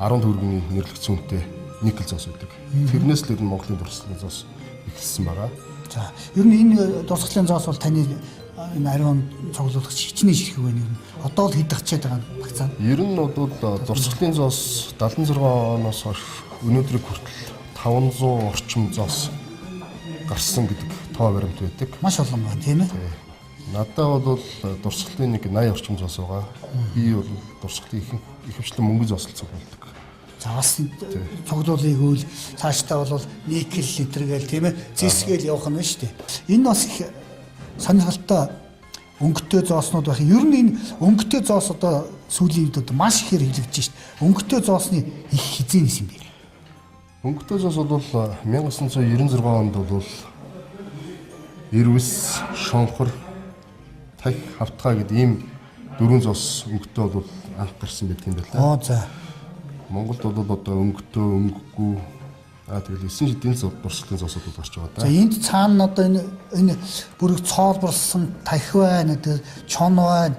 10 төгрөгийн нэрлэгдсэн үнэтэй никель зоос байдаг. Тэрнээс л ер нь Монголын дурсгалын зоос эхэлсэн байгаа. За, ер нь энэ дурсгалын зоос бол таны энэ ариун цуглуулагч хичнээн ширхэг байна ер нь. Одоо л хэд гачаад байгаа багцаа. Ер нь бол дурсгалын зоос 76 оноос хойш өнөөдрийг хүртэл 500 орчим зоос гарсан гэдэг тоо баримт байдаг. Маш олон байна тийм ээ. Надад бол дурсгалын нэг 80 орчим зоос байгаа. Би бол дурсгалын ихэвчлэн мөнгө зоос цуглуулдаг. За бас цуглуулыг үйл цаашдаа бол никель литр гээл тийм ээ зис гээл явах нь шүү дээ. Энэ бас их сонирхолтой өнгөтэй зооснууд байх. Ер нь энэ өнгөтэй зоос одоо сүүлийн үед одоо маш ихээр хэрэглэгдэж шít. Өнгөтэй зоосны их хизээ нисэн юм бэ? Өнгөтэй зоос бол 1996 онд бол Ирвэс, Шонхор, Тах, Хавтгай гэдэг ийм дөрвөн зоос өнгөтэй бол анх гарсан байдаг юм байна. Оо за. Монголд бол одоо өнгөтэй, өнгөгүй тэгэл 9 шидийн дурсгалын зоосууд бол гарч байгаа да. За энд цаана одоо энэ бүрэг цоолборсон тахи байна, тэр чон байна.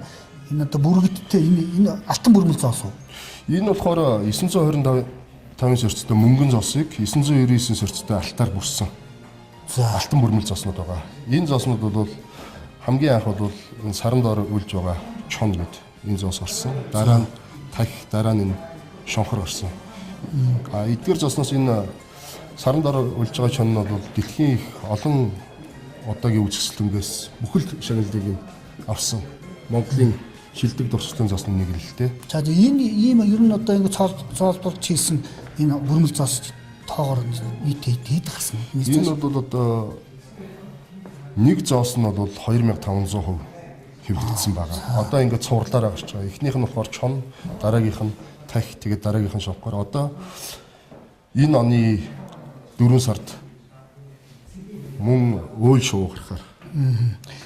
Энэ одоо бүрэгдтэй энэ алтан бүрмэл зоос уу? Энэ болохоор 925 сөрцтэй мөнгөн зоосыг 999 сөрцтэй алтаар бүрсэн. За алтан бүрмэл зооснууд байгаа. Энэ зооснууд бол хамгийн анх бол энэ саран доор үлж байгаа чон гэд энэ зоос гарсан. Дараа нь тахи, дараа нь энэ шонхор гарсан. А эдгээр зоосноос энэ саран доор үлж байгаа чон нь бол дэлхийн их олон удаагийн үзэсгэлэнгээс бүхэл шагналыг авсан. Монголын шилдэг дурсгалын зоосны нэг л дээ. За энэ ийм ер нь одоо ингэ цоолболж хийсэн энэ бүрмэл зоос тоогоор нийт хэд гарсан? Энэ бол одоо нэг зоос нь бол 2500% хэвлэгдсэн байгаа. Одоо ингээд цувралаараа гарч байгаа. Эхнийх нь болохоор чон, дараагийнх нь тахи, тэгээд дараагийнх нь шонхор. Одоо энэ оны 4 сард мөн өөл шувуу гарахаар.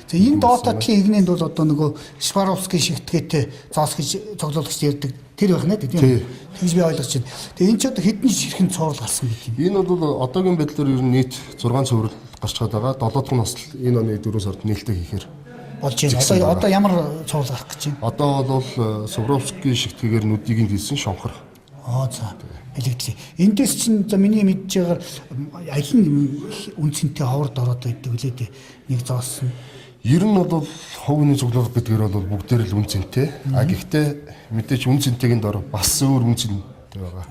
За энэ Dota-ийн игнэнд бол одоо нөгөө Swarovski шигтгээтэй зоос гэж цуглуулагч ярьдаг тэр байх нэ тийм үү? Тэгж би ойлгож байна. Тэгээ энэ ч одоо хэдэн ширхэн цуврал гарсан гэдэг юм. Энэ бол одоогийн байдлаар ер нь нийт 6 цуврал гарч байгаа. 7 дахь нь бас энэ оны 4 сард нээлттэй хийхээр болж байна. Одоо ямар цуврал гарах гэж байна? Одоо бол Swarovski шигтгээгээр нүдийг нь хийсэн шонхор. Аа за. Хэлэгдлээ. Эндээс чинь за миний мэдж байгаагаар аль нь үн цэнтэй ховорд ороод байдаг үлээ дээ. Нэг зоос нь. Ер нь бол хувь хүний цуглуулга гэдгээр бол бүгдээр л үн цэнтэй. А гэхдээ мэдээж үн цэнтэйгийн дор бас өөр үн цэнтэй байгаа.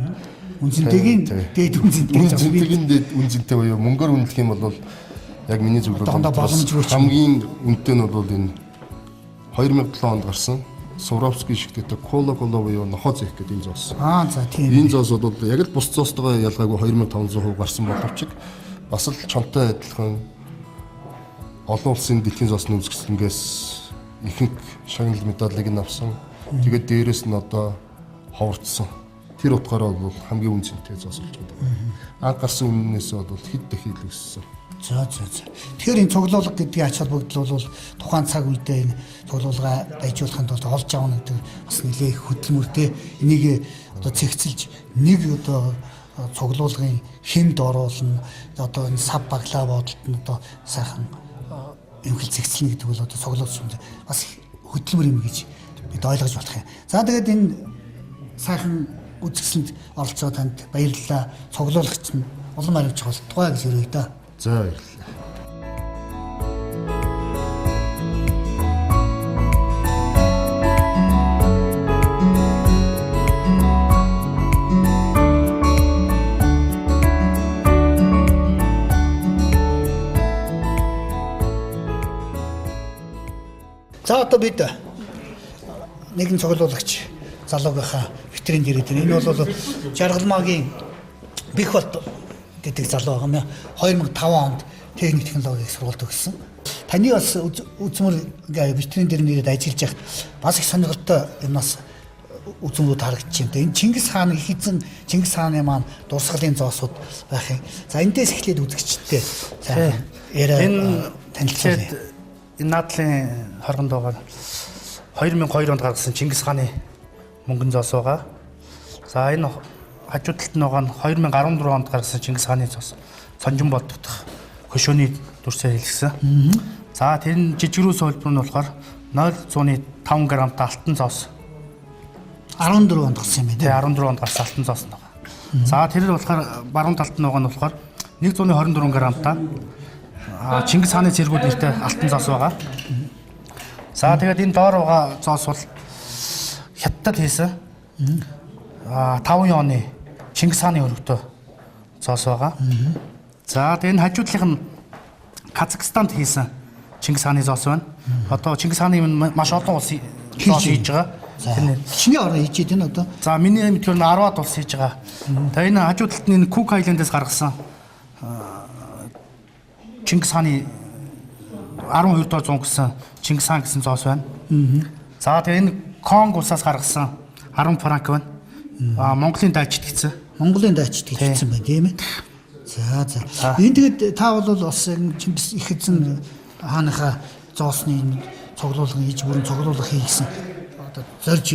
Үн цэнтэйгийн дээд үн цэнтэй. Үн цэнтэйгийн дээд үн цэнтэй буюу мөнгөөр үнэлэх юм бол яг миний зөвлөл хамгийн үнэтэй нь бол энэ 2007 онд гарсан Суровский шигтээтэй Кола Кола буюу нохоо зэх гэдэг энэ зоос. Аа за тийм. Энэ зоос бол яг л бус зоостойгоо ялгаагүй 2500% гарсан боловч бас л чонтой адилхан олон улсын дэлхийн зоосны үзэсгэлэнгээс ихэнх шагнал медалийг нь авсан. Тэгээд дээрэс нь одоо ховорцсон. Тэр утгаараа бол хамгийн үн цэнтэй зоос болж байгаа. Анх гарсан үннээс бол хэд дахин илүү өссөн. За за за. Тэгэхээр энэ цуглуулга гэдгийн ач холбогдол бол тухайн цаг үедээ энэ цуглуулга дайжуулахын тулд олж авах гэдэг бас нэлээ их хөдөлмөртэй энийг одоо цэгцэлж нэг одоо цуглуулгын хэмд оруулна, одоо энэ сав баглаа бодолт нь одоо сайхан эмхэл цэгцэлнэ гэдэг бол одоо цуглуулж юм бас хөдөлмөр юм гэж бид ойлгож болох юм. За тэгээд энэ сайхан үзэсгэлэнд оролцоо танд баярлалаа. Цуглуулагч нь улам аривч болтугай гэж өрөөе да. За баярлалаа. За одоо бид нэгэн цуглуулагч залуугийнхаа витринд ирээд байна. Энэ бол Жаргалмаагийн Бэх болт гэдэг залуу байгаа юм. 2005 онд техник технологийн сургууль төгссөн. Таны бас үзмөр ингээ витрин дээр нэрээд ажиллаж байхад бас их сонирхолтой юмнаас үзмөрүүд харагдчих юм. Энэ Чингис хаан их эзэн Чингис хааны маань дурсгалын зоосууд байх юм. За эндээс эхлээд үзэгчдээ сайхан яриа танилцуулъя. Энэ наадлын хоргонд байгаа 2002 онд гаргасан Чингис хааны мөнгөн зоос байгаа. За энэ хажуу талд нь байгаа нь 2014 онд гаргасан Чингис хааны зоос. Сонжин болдогдох хөшөөний дүрсээр хэлсэн. За тэр нь жижигрүү суулбар нь болохоор 0.5 грамтай алтан зоос. 14 онд гарсан юм байна. Тэ 14 онд гарсан алтан зоос нь байгаа. За тэр нь болохоор баруун талд нь байгаа нь болохоор 124 грамтай Чингис хааны цэргүүд нэртэй алтан зоос байгаа. За тэгээд энэ доор байгаа зоос бол хятадд хийсэн 5 оны Чингис хааны өргөтөө зоос байгаа. За тэгээд энэ хажуудлынх нь Казахстанд хийсэн Чингис хааны зоос байна. Одоо Чингис хааны маш олон улс зоос хийж байгаа. Тэр чиний орон хийж байна одоо. За миний мэдгээр нь 10-аад улс хийж байгаа. Тэгээд энэ хажуу талд нь энэ Cook Island-аас гаргасан Чингис хааны 12 дугаар зуун гэсэн Чингис хаан гэсэн зоос байна. За тэгээ энэ Конго улсаас гаргасан 10 франк байна. Монголын дайчид гэсэн. Монголын дайчид гэж хэлсэн байна тийм ээ. За за. Энэ тэгээд та бол бас Чингис их эзэн хааныхаа зоосны энэ цуглуулгын иж бүрэн цуглуулга хийсэн одоо зорж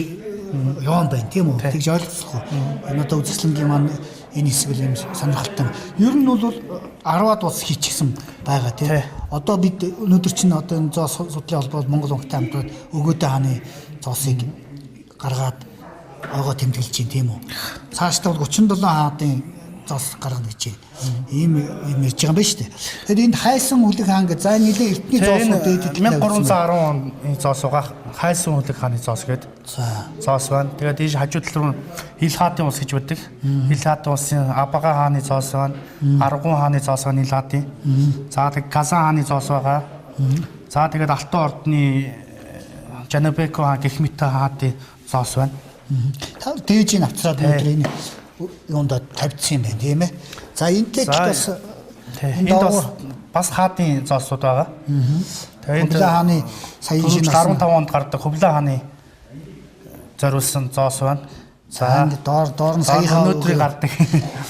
яваан байна тийм үү? Тэгж ойлгох уу? Энэ одоо үзэсгэлэнгийн маань энэ хэсэг л юм сонирхолтой. Ер нь бол 10-аад улс хийчихсэн байгаа тийм. Одоо бид өнөөдөр чинь одоо энэ зоос судлалын холбоо Монгол банктай хамтраад Өгөөдөө хааны зоосыг гаргаад ойгоо тэмдэглэж байна тийм үү? Цаашдаа бол 37 хаадын зоос гаргана гэж байна. Ийм юм ярьж байгаа юм байна шүү дээ. Тэгэхээр энд хайсан хүлэг хаан гэж за нэлээ эртний зоосууд дээд 1310 оны зоос байгаа. Хайсан хүлэг хааны зоос гэдэг. За зоос байна. Тэгээд ийш хажуу тал руу Ил хаатын улс гэж байдаг. Ил хаатын улсын Абага хааны зоос байна. Аргун хааны зоос байна Ил хаатын. За тэгээд Казан хааны зоос байгаа. За тэгээд Алтан ордны Жанабеко хаан гэх мэт хаатын зоос байна. Та дээжийг авцраад өнөөдөр энэ юунд тавьчихсан юм байна тийм ээ. За энтэй ч бас энд бас хаадын зоосууд байгаа. Тэгээд Хөблөө хааны саяын шинэ 15 онд гардаг Хөблөө хааны зориулсан зоос байна. За энэ доор нь саяхан өнөөдрийг гардаг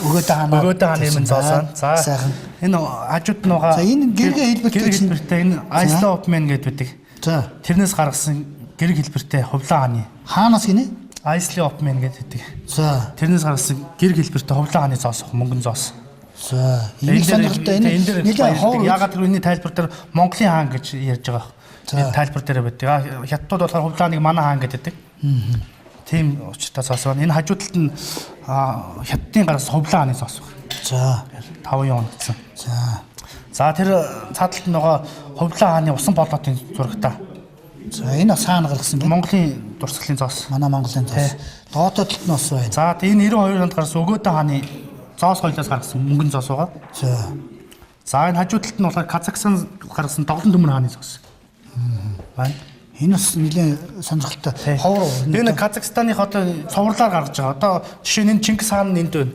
Өгөөдөө хаанаа Өгөөдөө хааны юм зоос байна. За сайхан. Энэ хажууд нь байгаа. За энэ гэргэ хэлбэртэй хэлбэртэй энэ Isle of Man гэдэг байдаг. За тэрнээс гаргасан гэрэг хэлбэртэй Хөблөө хааны. Хаанаас гинэ? Isle of Man гэдэг. За тэрнээс гаргасан гэрэг хэлбэртэй Хөблөө хааны зоос мөнгөн зоос. За энэ сонирхолтой энэ нэлээд ховор. Ягаад гэвэл энэ тайлбар дээр Монголын хаан гэж ярьж байгаа. Энэ тайлбар дээр байдаг. Хятадууд болохоор Хөблөө хааныг манай хаан гэдэг. Тийм учиртай зоос байна. Энэ хажуу талд нь Хятадын гаргасан Хөблөө хааны зоос байна. За 5 юан гэсэн. За. За тэр цаад талд нь байгаа Хувлаа хааны усан болоотын зурагтай. За энэ бас хаана гаргасан бэ? Монголын дурсгалын зоос. Манай Монголын зоос. Доотоо талд нь бас байна. За энэ 92 онд гарсан Өгөөдөө хааны зоос хоёлоос гаргасан мөнгөн зоос байгаа. За. За энэ хажуу талд нь болохоор Казахстан гаргасан Доглон төмөр хааны зоос. Байна. Энэ бас нэлээд сонирхолтой. Ховор. Энэ Казахстаных одоо цувралаар гаргаж байгаа. Одоо жишээ нь энэ Чингис хаан энд байна.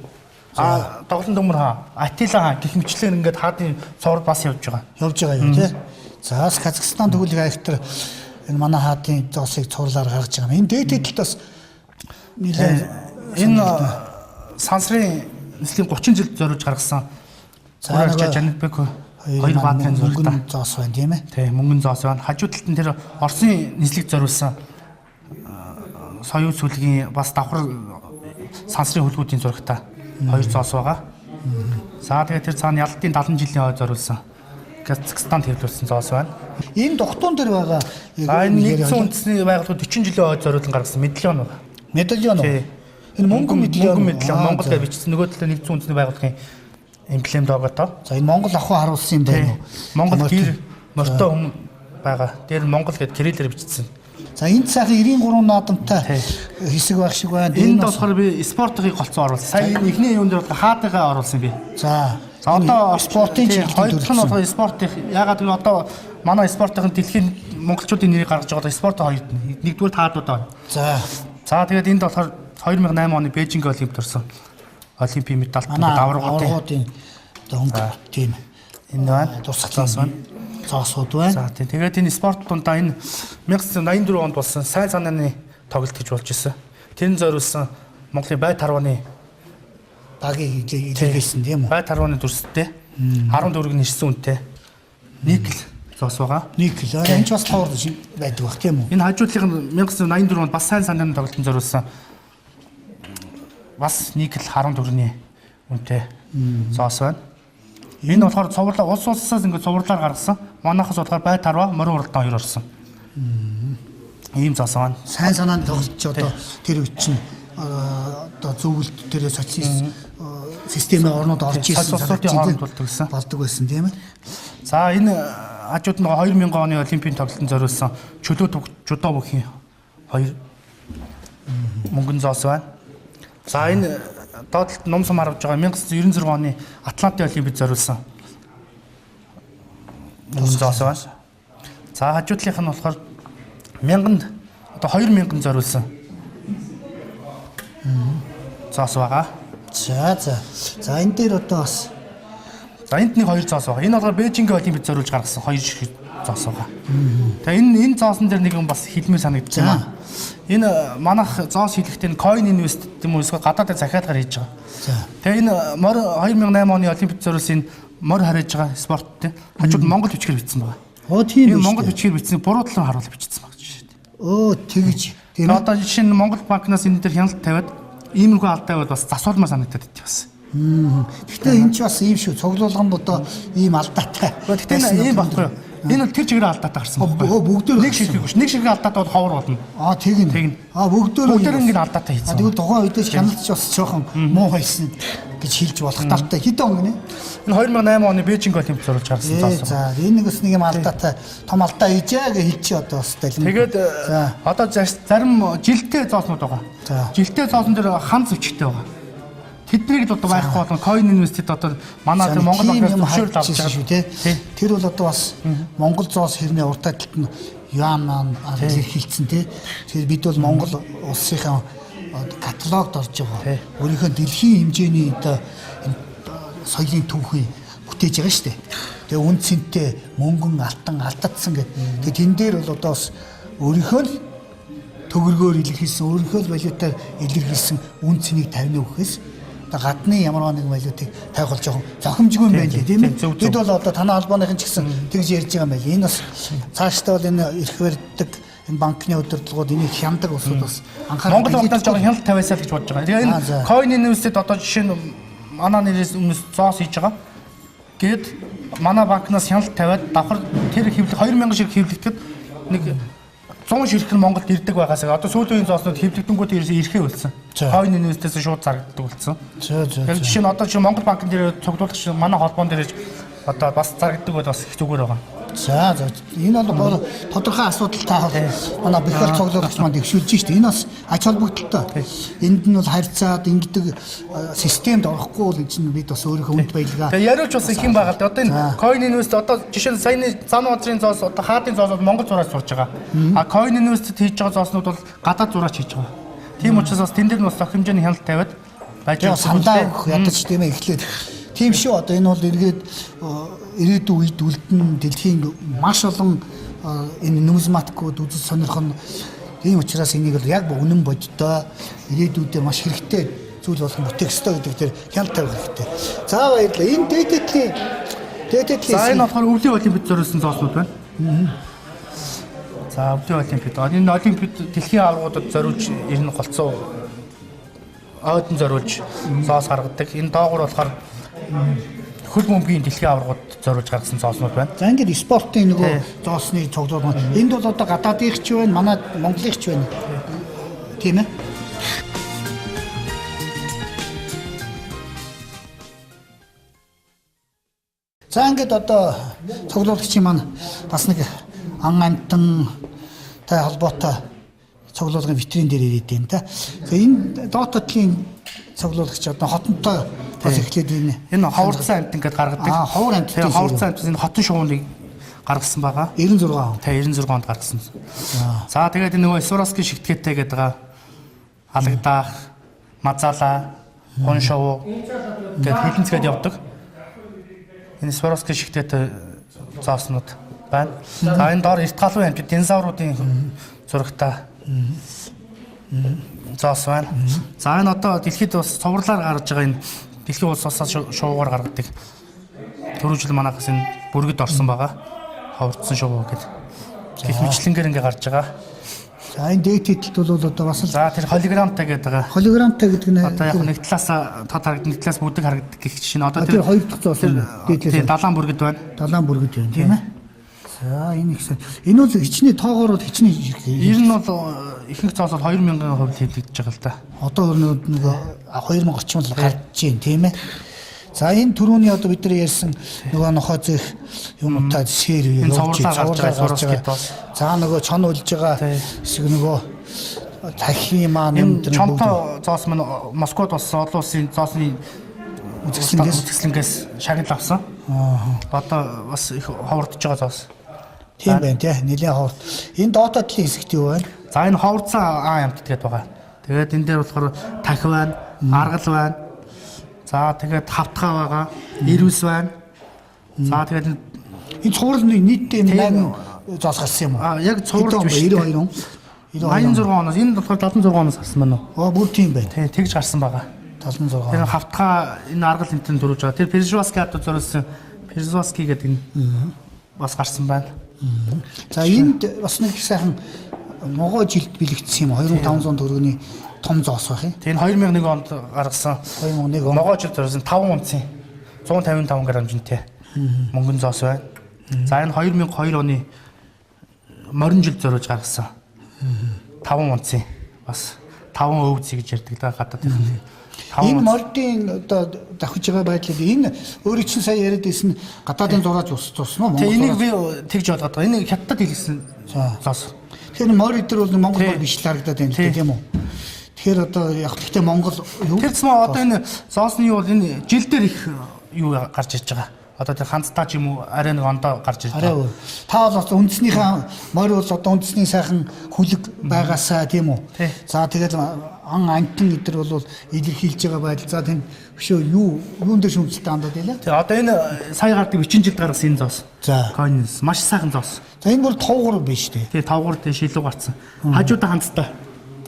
А Доглон төмөр хаан, Атила хаан гэх мэтлээр ингээд хаадын цуврал бас явж байгаа. Явж байгаа юу тий. За бас Казахстан төгөлөг аягтар энэ манай хаадын зоосыг цувралаар гаргаж байгаа юм. Энэ дээд талд бас нэлээд энэ сансрын нислэгийн 30 жил зориулж гаргасан. За Жанибек хоёр баатрын зурагтай зоос байна тийм ээ. Тий, мөнгөн зоос байна. Хажуу талд нь тэр Оросын нислэг зориулсан союз сүлгийн бас давхар сансрын хүлгүүдийн зурагтай хоёр зоос байгаа. За тэгээд тэр цаана Ялалтын 70 жилийн хойд зориулсан Казахстан хэвлүүлсэн зоос байна. Энэ дугтуун дээр байгаа. За энэ нэгдсэн үндэсний байгууллагууд 40 жилийн хойд зориулан гаргасан медальон байна. Медальон уу? Энэ мөнгөн медальон. Мөнгөн медальон Монгол гэж бичсэн. Нөгөө талаа нэгдсэн үндэсний байгууллагын эмблем логотой. За энэ Монгол ахуй харуулсан юм байна уу? Монгол гэр морьтой хүн байгаа. Дээр нь Монгол гэд кириллээр бичсэн. За энд сайхан 93 наадамтай хэсэг байх шиг байна. Энд болохоор би спортын голцоо оруулсан. Сая энэ эхний юун дээр болохоор хаатыгаа оруулсан би. За За одоо спортын чиглэлд хоёр дахь нь болохоор спортын ягаад гэвэл одоо манай спортын дэлхийн монголчуудын нэрийг гаргаж байгаа спорт хоёрд нь. Нэгдүгээр таадууд байна. За. За тэгээд энд болохоор 2008 оны Бээжинг олимпиад орсон. Олимпийн медальт аваргуудын одоо өнгө тийм энэ байна. Дурсгалаас байна. Зоосууд байна. За тийм. Тэгээд энэ спорт дундаа энэ 1984 онд болсон сайн санааны тоглолт гэж болж исэн. Тэр нь зориулсан Монголын бай тарваны багийг илэрхийлсэн тийм үү? Бай тарваны дүрстэй 14-ний ирсэн үнэтэй никел зоос байгаа. Никел. Энэ ч бас товар байдаг бах тийм үү? Энэ хажуудлынх нь 1984 онд бас сайн санааны тоглолтод зориулсан бас никел 14-ний үнэтэй зоос байна. Энэ болохоор цувралаа улс улсаас ингээд цувралаар гаргасан. Манайхаас болохоор бай тарва морин уралдаан хоёр орсон. Ийм зоос байна. Сайн санааны тоглолт чи одоо тэр үе чинь одоо зөвлөлт тэр социалист системийн орнууд орж ирсэн улсуудын хооронд болдог гэсэн. Болдог байсан тийм ээ. За энэ хажууд нь 2000 оны олимпийн тоглолтод зориулсан чөлөө жудо бүхийн хоёр мөнгөн зоос байна. За энэ доотлолт ном сум харуулж байгаа 1996 оны Атлантын олимпиад зориулсан мөнгөн зоос байна. За хажуудлынх нь болохоор 1000-нд одоо 2000-нд зориулсан зоос байгаа. За за. За энэ дээр одоо бас за энд нэг хоёр зоос байгаа. Энэ болохоор Бээжингийн олимпиад зориулж гаргасан хоёр шиг зоос байгаа. Тэгээ энэ зоосон дээр нэг юм бас хэлмээр санагдаж байна. Энэ манайх зоос хийлгэхдээ энэ coin invest гэм үү эсвэл гадаадд захиалгаар хийж байгаа. За. Тэгээ энэ морь 2008 оны олимпиад зориулсан энэ морь хариж байгаа спорттой хажууд Монгол бичгээр бичсэн байгаа. Оо тийм үү. Монгол бичгээр бичсэн буруу талаар харуулж бичсэн байгаа жишээ. Өө тэгж. Тийм ээ. Одоо жишээ нь Монгол банкнаас энэ дээр хяналт тавиад иймэрхүү алдаа байвал бас засуулмаар санагдаад байт бас. Гэхдээ энэ ч бас ийм шүү. Цуглуулганд одоо ийм алдаатай. Гэхдээ ийм баггүй юу? Энэ бол тэр чигээр алдаатай гарсан байхгүй юу? Бүгдээр нэг ширхэг биш. Нэг ширхэг алдаатай бол ховор болно. Аа тэгнэ. Аа бүгдээр ингэ алдаатай хийсэн. Тэгвэл тухайн үедээ хяналт ч бас жоохон муу хайсан гэж хэлж болох талтай. Хэдэн он гинэ? Энэ 2008 оны Бээжинг олимпиад зориулж гаргасан зоос. За энэ нэг бас нэг юм алдаатай том алдаа хийжээ гэж хэлчихэ одоо бас талин. Тэгээд одоо зарим жилтэй зооснууд байгаа. Жилтэй зоосон дээр хан зэвчтэй байгаа. Тэднийг л одоо байхгүй болгон coin invest-д одоо манай тэр Монгол банкнаас зөвшөөрөл авч байгаа шүү тий. Тэр бол одоо бас Монгол зоос хэрнээ уртаа талд нь юан маань илэрхийлсэн тий. Тэгэхээр бид бол Монгол улсынхаа каталогт орж байгаа. Өөрийнхөө дэлхийн хэмжээний одоо соёлын түүхийг бүтээж байгаа шүү дээ. Тэгээ үн цэнтэй мөнгөн алтан алдагдсан гэдэг. Тэгээ тэн дээр бол одоо бас өөрийнхөө л төгрөгөөр илэрхийлсэн, өөрийнхөө л валютаар илэрхийлсэн үн цэнийг тавина гэхээс одоо гадны ямар нэгэн валютыг тавих бол жоохон зохимжгүй юм байна лээ тийм ээ. Бид бол одоо танай холбооныхан ч гэсэн тэгж ярьж байгаа юм байна. Энэ бас цаашдаа бол энэ эрх барьдаг энэ банкны удирдлагууд энийг хяндаг улсууд бас анхаарал Монгол банкнаас жоохон хяналт тавиасаа л гэж бодож байгаа. Тэгээ энэ coin invest-д одоо жишээ нь манай нэрээс өмнөөс зоос хийж байгаа. Гээд манай банкнаас хяналт тавиад давхар тэр хэвлэх 2000 ширхэг хэвлэгдэхэд нэг 100 ширхэг нь Монголд ирдэг байгаасаа. Одоо сүүлийн үеийн зооснууд хэвлэгдэнгүүт ирэхээ болсон. Coin invest-ээс шууд зарагддаг болсон. За. Тэгэхээр жишээ нь одоо чи Монгол банкн дээр цуглуулах шиг манай холбоон дээр Одоо бас зарагддаг бол бас их зүгээр байгаа. За за энэ бол тодорхой асуудал та манай бихэл цуглуулагч маань дэвшүүлж шít. Энэ бас ач холбогдолтой. Энд нь бол харьцаад ингэдэг системд орохгүй бол энэ чинь бид бас өөрийнхөө үнд баялгаа. Тэгээ яриуч бас их юм байгаа л да. Одоо энэ Coin Invest одоо жишээ нь саяны зан газрын зоос одоо хаадын зоос бол Монгол зураач зурж байгаа. А Coin Invest хийж байгаа зооснууд бол гадаад зураач хийж байгаа. Тийм учраас бас тэн дээр нь бас зох хэмжээний хяналт тавиад байж байгаа. Сандаа өгөх ядаж тийм ээ эхлээд тийм шүү. Одоо энэ бол эргээд ирээдүйн үед үлдэн дэлхийн маш олон энэ нумизматикууд үзэл сонирх нь тийм учраас энийг бол яг үнэн бодиттой ирээдүйдээ маш хэрэгтэй зүйл болгон бүтээх ёстой гэдэг дээр хяналт тавих хэрэгтэй. За баярлалаа. Энэ дээдэтлийн дээдэтлийн За энэ болохоор өвлийн олимпиад зориулсан зооснууд байна. За өвлийн олимпиад. Энэ олимпиад дэлхийн аваргуудад зориулж ер нь голцоо ойдон зориулж зоос гаргадаг. Энэ доогуур болохоор хөл бөмбөгийн дэлхийн аваргууд зориулж гаргасан зооснууд байна. За ингээд спортын нөгөө зоосны цуглуулга. Энд бол одоо гадаадынх ч байна, манай Монголынх ч байна. Тийм ээ. За ингээд одоо цуглуулагчийн маань бас нэг ан амтантай холбоотой цуглуулгын витрин дээр ирээд байна та. За энэ дотоодлын цуглуулагч одоо хотонтой бас эхлээд байна. Энэ ховорцсон амтан гэдээ гаргадаг. Аа ховор амттай. Ховорцсон амтан энэ хотон шувууныг гаргасан байгаа. 96 он. Тэ 96 онд гаргасан. За тэгээд энэ нөгөө Сваровски шигтгээтэй гэдэг байгаа. Алагдаах, Мазала, Хун шувуу тэгээд хилэнцгээд явдаг. Энэ Сваровски шигтгээтэй зооснууд байна. За энэ доор эрт галуу амтд динозавруудын зурагтай зоос байна. За энэ одоо дэлхийд бас цувралаар гарч байгаа энэ дэлхийн улс улсаас шувуугаар гаргадаг. Түрүү жил манайхаас энэ бүргэд орсон байгаа. Ховорцсон шувуу гэдэг. Гэх мэтлэнгээр ингээ гарч байгаа. За энэ дээд хэдэлт бол одоо бас л за тэр холограмтай гэдэг байгаа. Холограмтай гэдэг нь одоо яг нэг талаас тод харагдана, нэг талаас бүдэг харагддаг гэх жишээ нь одоо тэр хоёр дахь зоос нь дээдлээс далаан бүргэд байна. Далаан бүргэд байна тийм ээ. За энэ их сан. Энэ бол хичнээн тоогоор бол хичнээн хэрэг. Ер нь бол ихэнх зоос бол 2000% хэвлэгдэж байгаа л да. Одоо нэг 2000 орчим л гарч байна тийм ээ. За энэ түрүүний одоо бид нар ярьсан нөгөө нохоо зэх юмтай сэр явж цувралаар гарч байгаа. За нөгөө чон үлж байгаа хэсэг нөгөө тахийн маань юм тэр чонтой зоос маань Москвад болсон олон улсын зоосны үзэсгэлэнгээс шагнал авсан. Одоо бас их ховордож байгаа зоос. Тийм байна тий. Нэлээд ховорд. Энэ дотоодлын хэсэгт юу байна? За энэ ховордсон аа ямт гэдэг байгаа. Тэгээд энэ дээр болохоор тахи байна, аргал байна. За тэгээд хавтгаа байгаа, эрвэс байна. За тэгээд энэ цуврал нийтдээ 8 зоос гарсан юм уу? Аа яг цуврал биш 92 он. 86 оноос энэ болохоор 76 оноос гарсан байна уу? Аа бүр тийм байна. Тий, тэгж гарсан байгаа. 76. Тэр хавтгаа энэ аргал энтэн дөрвж байгаа. Тэр Пержваски хатад зориулсан Пержваски гэдэг энэ бас гарсан байна. За энд бас нэг сайхан могоо жилд бэлэгдсэн юм 2500 төгрөгийн том зоос байх юм. Тэр 2001 онд гаргасан 2001 он могоо жилд зориулсан 5 унцын 155 г жинтэй мөнгөн зоос байна. За энэ 2002 оны морин жилд зориулж гаргасан 5 унцын бас 5 өвцөй гэж ярьдаг да гадаадын. Энэ мордын одоо давхиж байгаа байдлыг энэ өөрөө чинь сая яриад байсан гадаадын зураач ус тусна уу Монгол. Энийг би тэгж ойлгоод байгаа. Энэ хятадд хийлгэсэн зоос. Тэгэхээр морь өдр бол Монгол морь биш л харагдаад байна л тийм үү? Тэгэхээр одоо яг гэхдээ Монгол юу? Тэр цэм одоо энэ зоосны юу бол энэ жил дээр их юу гарч ирж байгаа. Одоо тэр ханцтай ч юм уу арай нэг ондоо гарч ирж байгаа. Та бол одоо үндснийхээ морь бол одоо үндэсний сайхан хүлэг байгаасаа тийм үү? За тэгэл ан антин эдэр бол илэрхийлж байгаа байдал. За тийм өшөө юу юун дээр шүүмжлэлтэй хандаад байлаа? Тий одоо энэ сая гардаг бичин жилд гаргасан энэ зоос. За. Coins маш сайхан зоос. За энэ бүр товгор биш тий. Тий товгор тий шилүү гарцсан. Хажуудаа ханцтай.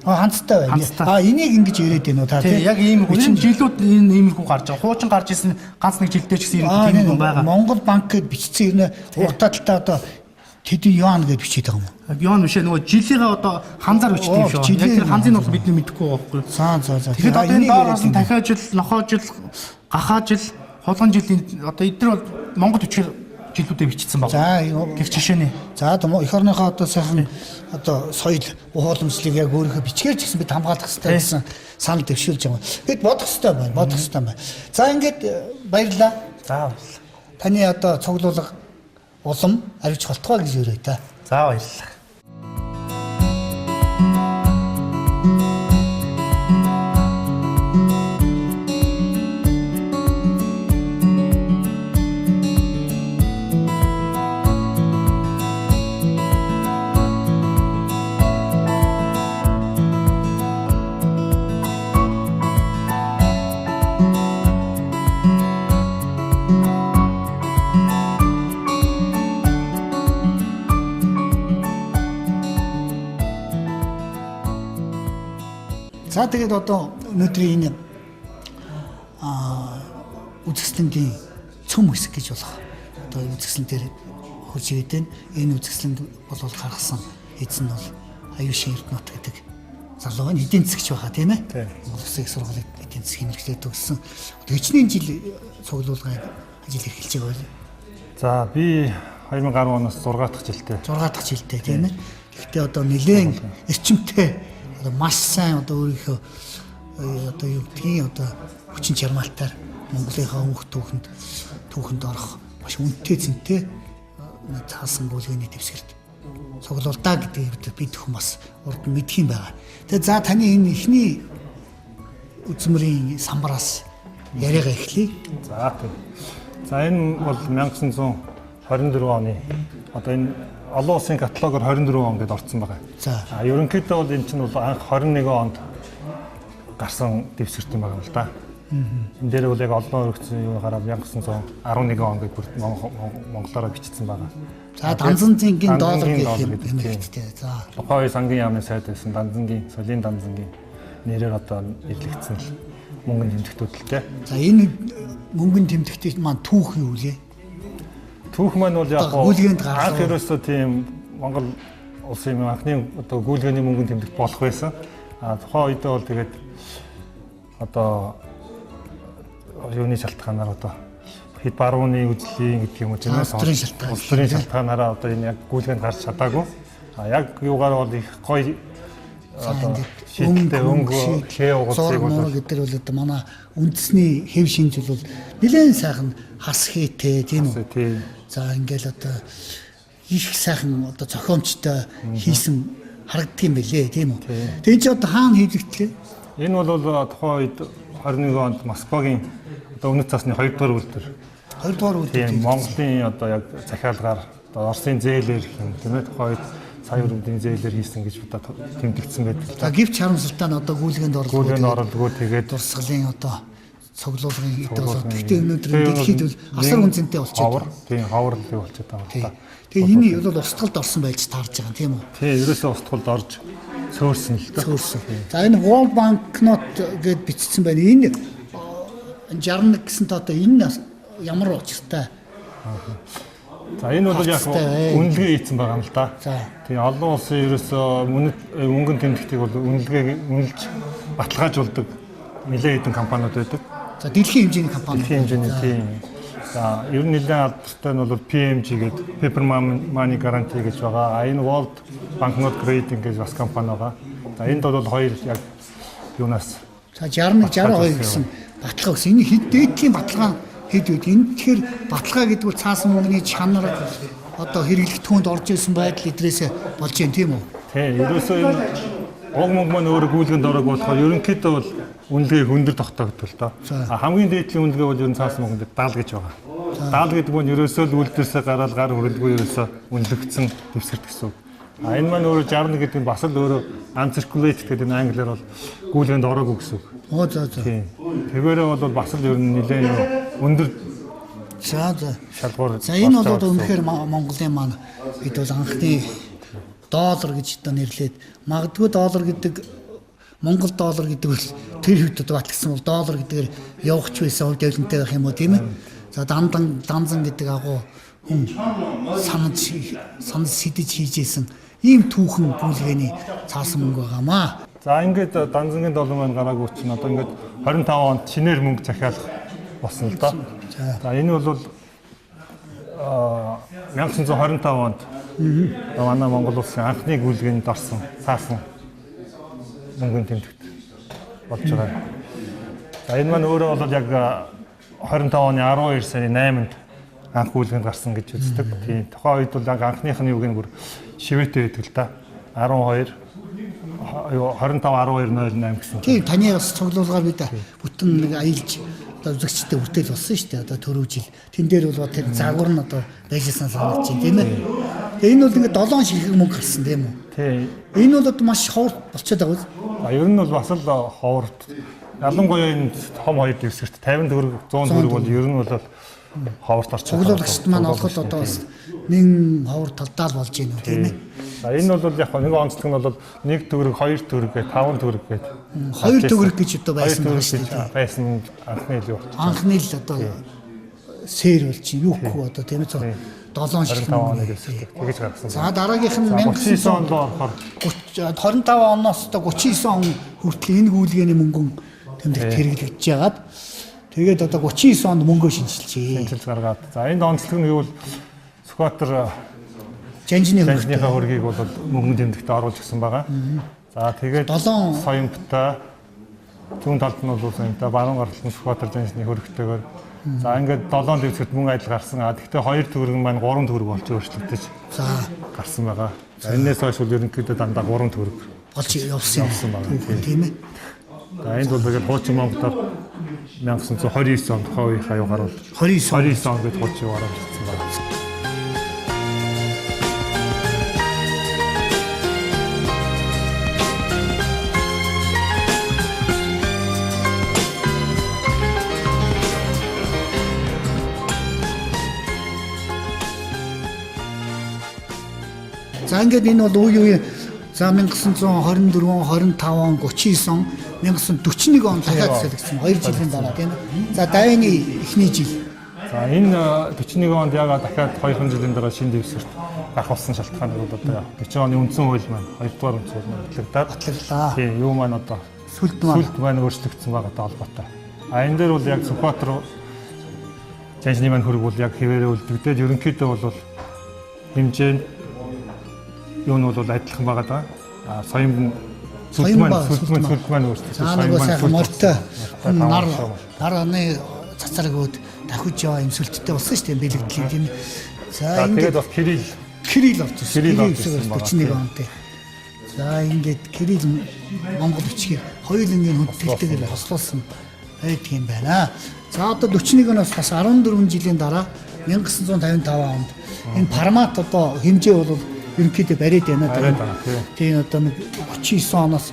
А ханцтай байна. А энийг ингэж яриад байна уу та тий? Яг ийм энэ жилүүд энэ иймэрхүү гарч байгаа. Хуучин гарч ирсэн ганц нэг жилдээ ч гэсэн ийм юм байгаа. Монгол банк гэд бичсэн юм уртаа талдаа одоо тэдэн юан гэж бичээд байгаа юм уу? Юан биш ээ нөгөө жилийнхээ одоо ханзаар бичдэг юм шиг. Яг тэр ханзыг бол бидний мэдэхгүй байгаа байхгүй. За за за. Тэгэхээр одоо энэ доороос нь дахиад жил, нохоо жил, гахаа жил, хулган жилийн одоо эдгээр бол Монгол бичгээр жилүүдээ бичсэн баг. За гэх жишээний. За эх орныхоо одоо сайхан одоо соёл ухууламжлалыг яг өөрийнхөө бичгээр ч гэсэн бид хамгаалах хэрэгтэй гэсэн санал дэвшүүлж байгаа. Бид бодох хэрэгтэй байна. Бодох хэрэгтэй байна. За ингээд баярлалаа. За баярлалаа. Таны одоо цуглуулга улам аривч болтугай гэж өрөөе та. За баярлалаа. За тэгээд одоо өнөөдрийн энэ үзэсгэлэнгийн цөм хэсэг гэж болох одоо үзэсгэлэн дээр хурж ирээд байна. Энэ үзэсгэлэн бол гаргасан эзэн нь бол Аюушин Эрдэнэт гэдэг залуу байна. Эдийн засгч байгаа тийм ээ. Монгол Улсын их сургуулийн эдийн засгийн мэргэжлээр төгссөн. Хичнээн жил цуглуулгын ажил эрхэлж байгаа байл. За би 2010 оноос 6 дахь жилдээ. 6 дахь жилдээ тийм ээ. Гэхдээ одоо нэлээд эрчимтэй одоо маш сайн одоо өөрийнхөө одоо юу гэдгийг одоо хүчин чармаалтаар Монголынхаа өмх түүхэнд орох маш үнэтэй зэнтэй цаасан гүйлгээний дэвсгэрт цуглуулдаа гэдгийг бид хүн бас урд нь мэдх юм байгаа. Тэгээ за таны энэ эхний үзмэрийн самбараас яриагаа эхлэе. За тийм. За энэ бол 1924 оны одоо энэ олон улсын каталогоор 24 он гэдээ орсон байгаа. За. А ерөнхийдөө бол энэ чинь бол анх 21 онд гарсан дэвсгэрт юм байгаа л да. Энэ дээр бол яг олон өргөцсөн юу гараад 1911 он гэдээ бүр монголоороо бичсэн байгаа. За Данзанзингийн доллар гэх юм хэрэгтэй. За. Тухайн үе сангийн яамны сайд байсан Данзангийн, Солийн Данзангийн нэрээр одоо нэрлэгдсэн л мөнгөн тэмдэгтүүд л дээ. За энэ мөнгөн тэмдэгтийн маань түүх юу лээ? Түүх маань бол яг гүйлгээнд гарсан. Анх ерөөсөө тийм Монгол улсын анхны одоо гүйлгээний мөнгөн тэмдэгт болох байсан. А тухайн үедээ бол тэгээд одоо юуны шалтгаанаар одоо хэд барууны үзлийн гэдэг юм уу тийм ээ. Улс төрийн шалтгаанаараа одоо энэ яг гүйлгээнд гарч чадаагүй. А яг юугаар бол их гоё одоо шийдэлтэй өнгө хээ угалцыг бол гэдэг бол одоо манай үндэсний хэв шинж бол нэлээд сайхан хас хийтэй тийм үү. За ингээл одоо их сайхан одоо зохиомжтой хийсэн харагддаг юм байлээ тийм үү. Тэгээ чи одоо хаана хийлэгдлээ? Энэ бол тухайн үед 21 онд Москвагийн одоо өмнөд цасны 2 дугаар үйлдвэр. 2 дугаар үйлдвэр. Тийм Монголын одоо яг захиалгаар одоо Оросын зээлээр гэх юм тийм ээ тухайн үед сая өрөмдийн зээлээр хийсэн гэж одоо тэмдэгдсэн байдаг. За гэвч харамсалтай нь одоо гүйлгээнд орлого. Гүйлгээнд орлого тэгээд дурсгалын одоо цуглуулгын хэд болоод гэхдээ өнөөдөр дэлхийд бол асар үнцэнтэй болчиход байна. Тийм ховор л болчиход байгаа юм та. Тэгээ энэ бол устгалд орсон байж таарж байгаа юм тийм үү? Тийм ерөөсөө устгалд орж цөөрсөн л дээ. Цөөрсөн. За энэ World Bank Note гэд бичсэн байна. Энэ 61 гэсэн тоотой энэ ямар учиртай? За энэ бол яг үнэлгээ хийсэн байгаа юм л да. Тийм олон улсын ерөөсөө мөнгөн тэмдэгтийг бол үнэлгээ үнэлж баталгаажуулдаг нэлээд хэдэн компаниуд байдаг. За дэлхийн хэмжээний компани. Дэлхийн хэмжээний тийм. За ер нь нэлээд алдартай нь бол PMG гэдэг Paper Money Guarantee гэж байгаа. А энэ World Banknote Grading гэж бас компани байгаа. За энд бол хоёр яг юунаас За 61 62 гэсэн баталгаа гэсэн. Энэ хэд дээдлийн баталгаа хэд үед энэ тэгэхээр баталгаа гэдэг бол цаасан мөнгөний чанар одоо хэрэглэгдэхүүнд орж ирсэн байдал эдрээс болж байна тийм үү? Тийм. Ерөөсөө энэ уг мөнгө маань өөрөө гүйлгэнд ороог болохоор ерөнхийдөө бол үнэлгээ өндөр тогтоогдол тоо. А хамгийн дээдлийн үнэлгээ бол ер нь цаасан мөнгөнд 70 гэж байгаа. 70 гэдэг нь ерөөсөө л үйлдвэрсээ гараад гар хүрэлгүй ерөөсөө үнэлэгдсэн дэвсгэрт гэсэн үг. А энэ маань өөрөө 61 гэдэг нь бас л өөрөө uncirculated гэдэг нь англиар бол гүйлгээнд ороогүй гэсэн үг. Оо за за. Тийм. Тэгвэрээ бол бас л ер нь нэлээд өндөр за за шалгуур. За энэ бол үнэхээр Монголын маань бид бол анхны доллар гэж одоо нэрлээд магадгүй доллар гэдэг Монгол доллар гэдэг бол тэр үед одоо батлагдсан бол доллар гэдгээр явах ч байсан хувь тавилантай байх юм уу тийм ээ. За данзан гэдэг агуу хүн санаж сэтэж хийжсэн ийм түүхэн гүйлгээний цаасан мөнгө байгаамаа. За ингээд данзангийн доллар маань гараагүй чинь одоо ингээд 25 онд шинээр мөнгө захиалах болсон л доо. За энэ бол 1925 онд манай Монгол улсын анхны гүйлгээнд орсон цаасан мөнгөний тэмдэгт болж байгаа. За энэ маань өөрөө бол яг 25 оны 12 сарын 8-нд анх гүйлгэнд гарсан гэж үздэг. Тийм. Тухайн үед бол анхных нь юуг нь бүр шивээтэй байдаг л да. 12 юу 25 12 08 гэсэн. Тийм, таны бас цуглуулгаар бид бүтэн нэг аялж одоо үзэгчтэй бүтээл болсон шүү дээ. Одоо түрүү жил. Тэн дээр бол тэр загвар нь одоо байжсан санагдаж байна, тийм ээ. Тэгээ энэ бол ингээд 7 ширхэг мөнгө гарсан, тийм үү? Тийм. Энэ бол одоо маш ховор болчиход байгаа үз. А ер нь бол бас л ховорт. Ялангуяа энэ том хоёр дэвсгэрт 50 төгрөг 100 төгрөг бол ер нь бол ховорт орчих. Цуглуулагчд маань олоход одоо бас нэн ховор талдаа л болж байна уу, тийм ээ. За энэ бол яг нэг онцлог нь бол 1 төгрөг, 2 төгрөг гэ 5 төгрөг гэ 2 төгрөг гэж одоо байсан байгаа шүү дээ. Байсан анхны л юу болчих. Анхны л одоо сэр бол чи юу гэхгүй одоо тийм ээ 7 ширхэг 25 оны дэвсгэр тэгэж гаргасан. За дараагийнх нь 1939 онд орохоор 25 оноос одоо 39 он хүртэл энэ гүйлгээний мөнгөн тэмдэгт хэрэглэгдэж байгаад тэгээд одоо 39 онд мөнгөө шинэчилжээ. Шинэчилж гаргаад. За энд онцлог нь гэвэл Сүхбаатар Жанжины Жанжиныхаа хөргийг бол мөнгөн тэмдэгтээ оруулж ирсэн байгаа. За тэгээд 7 соёмтой зүүн талд нь бол соёмтой, баруун гаралт нь Сүхбаатар Жанжины хөрөгтэйгээр. За ингээд 7 дэвсгэрт мөнгө адил гарсан. А тэгвэл 2 төгрөг маань 3 төгрөг болж өөрчлөгдөж за гарсан байгаа. За энээс хойш бол ерөнхийдөө дандаа 3 төгрөг болж явсан явсан байгаа. Тийм ээ. За энд бол тэгээд хуучин Монголоор 1929 онд тухайн үеийн аюугаар бол 29 29 он гээд хуучин юугаар орсон байна. За ингээд энэ бол үе үе за 1924 он, 25 он, 39 он, 1941 он дахиад солигдсон. 2 жилийн дараа тийм ээ. За дайны эхний жил. За энэ 41 онд ягаад дахиад 2 жилийн дараа шинэ дэвсгэрт гарах болсон шалтгаан нь бол одоо 40 оны үндсэн хууль маань 2 дугаар үндсэн хууль маань батлагдаад батлаглаа. Тийм, юу маань одоо сүлд маань сүлд маань өөрчлөгдсөн байгаатай холбоотой. А энэ дээр бол яг Сүхбаатар Жанжны маань хөрөг бол яг хэвээрээ үлдэгдээд ерөнхийдөө бол хэмжээ нь юу нь бол адилхан байгаа даа. А соёмд сүлд маань сүлд маань өөрчлөгдсөн. За нөгөө сайхан морьтой нар нар оны цацраг өөд давхиж яваа юм сүлдтэй болсон шүү дээ бэлэгдлийн тийм. За ингээд бас Кирилл Кирилл орж ирсэн. Кирилл орж ирсэн 41 он тий. За ингээд Кирилл Монгол бичгийг хоёулангийн хүндэтгэлтэйгээр хослуулсан байдаг юм байна. За одоо 41 оноос бас 14 жилийн дараа 1955 онд энэ формат одоо хэмжээ бол ерөнхийдөө бариад байна. Тийм одоо нэг 39 оноос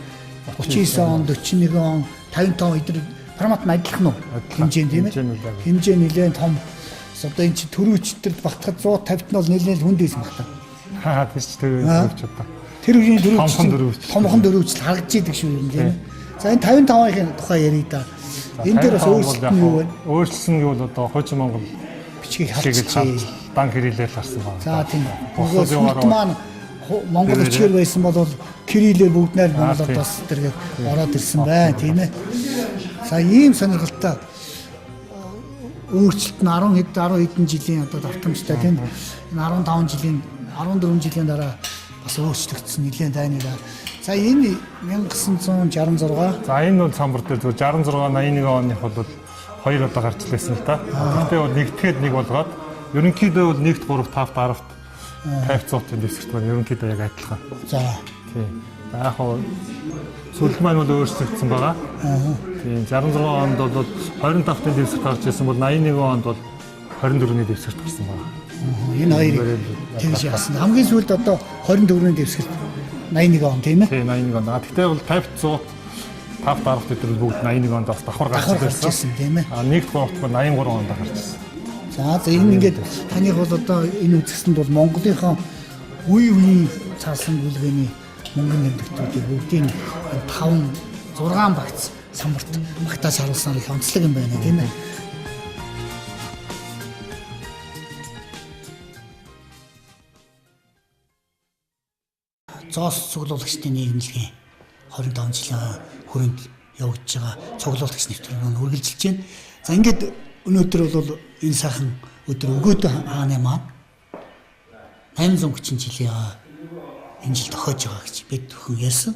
39 он, 41 он, 55 эдгээр формат нь адилхан уу? Хэмжээ тийм ээ. Хэмжээ нэлээд том. Одоо энэ чинь төрүүчтэрд багтахад 150 нь бол нэлээд хүнд байсан баг та. Аа тэр чинь төрүүч одоо. Тэр үеийн төрүүч томхон дөрөвч. Томхон дөрөвч харагдж идэг шүү юм тийм ээ. За энэ 55-ын тухай ярья да. Энэ дээр бас өөрчлөлт нь юу вэ? Өөрчлөсөн гэвэл одоо хуучин Монгол бичгийг харчжээ. Дан кириллээр гарсан байна. За тийм. Нөгөө сүлд маань Монгол бичгээр байсан бол кириллээр бүгд найр Монголоор бас тэргээд ороод ирсэн байна тийм ээ. За ийм сонирхолтой өөрчлөлт нь 10 хэд 10 хэдэн жилийн одоо давтамжтай тийм энэ 15 жилийн 14 жилийн дараа бас өөрчлөгдсөн нэлээд дайны дараа. За энэ 1966. За энэ бол самбар дээр зөв 66 81 оных бол хоёр удаа гарч лээсэн л да. Гэхдээ бол нэгтгэхэд нэг болгоод ерөнхийдөө бол 1-т 3 5-т 10-т 50 100-ын дэвсгэрт маань ерөнхийдөө яг адилхан. За. Тийм. За яг хоо сүлд маань бол өөрчлөгдсөн байгаа. Тийм. 66 онд бол 25-ын дэвсгэрт гарч ирсэн бол 81 онд бол 24-ний дэвсгэрт гарсан байгаа. Энэ хоёрыг тэгж яасан. Хамгийн сүүлд одоо 24-ний дэвсгэрт 81 он тийм ээ? Тийм 81 он. А тэгтээ бол 50 100 5 10 дээр бүгд 81 онд бас давхар гарч ирсэн тийм ээ. А 1-р 3-т бол 83 онд гарч ирсэн. За за энэ ингээд таных бол одоо энэ үзэсгэлэнд бол Монголынхоо үе үеийн цаасан гүйлгээний мөнгөн нэмэгдүүдийг бүгдийг 5 6 багц самбарт багтааж харуулснаар их онцлог юм байна тийм ээ. Зоос цуглуулагчдын нийгэмлэгийн 25 жилийн хүрээнд явагдаж байгаа цуглуулагч нэвтрүүлэг нь үргэлжилж байна. За ингээд өнөөдөр бол энэ сайхан өдөр Өгөөдөө хааны маань 830 жилийн энэ жил тохиож байгаа гэж бид бүхэн ярьсан.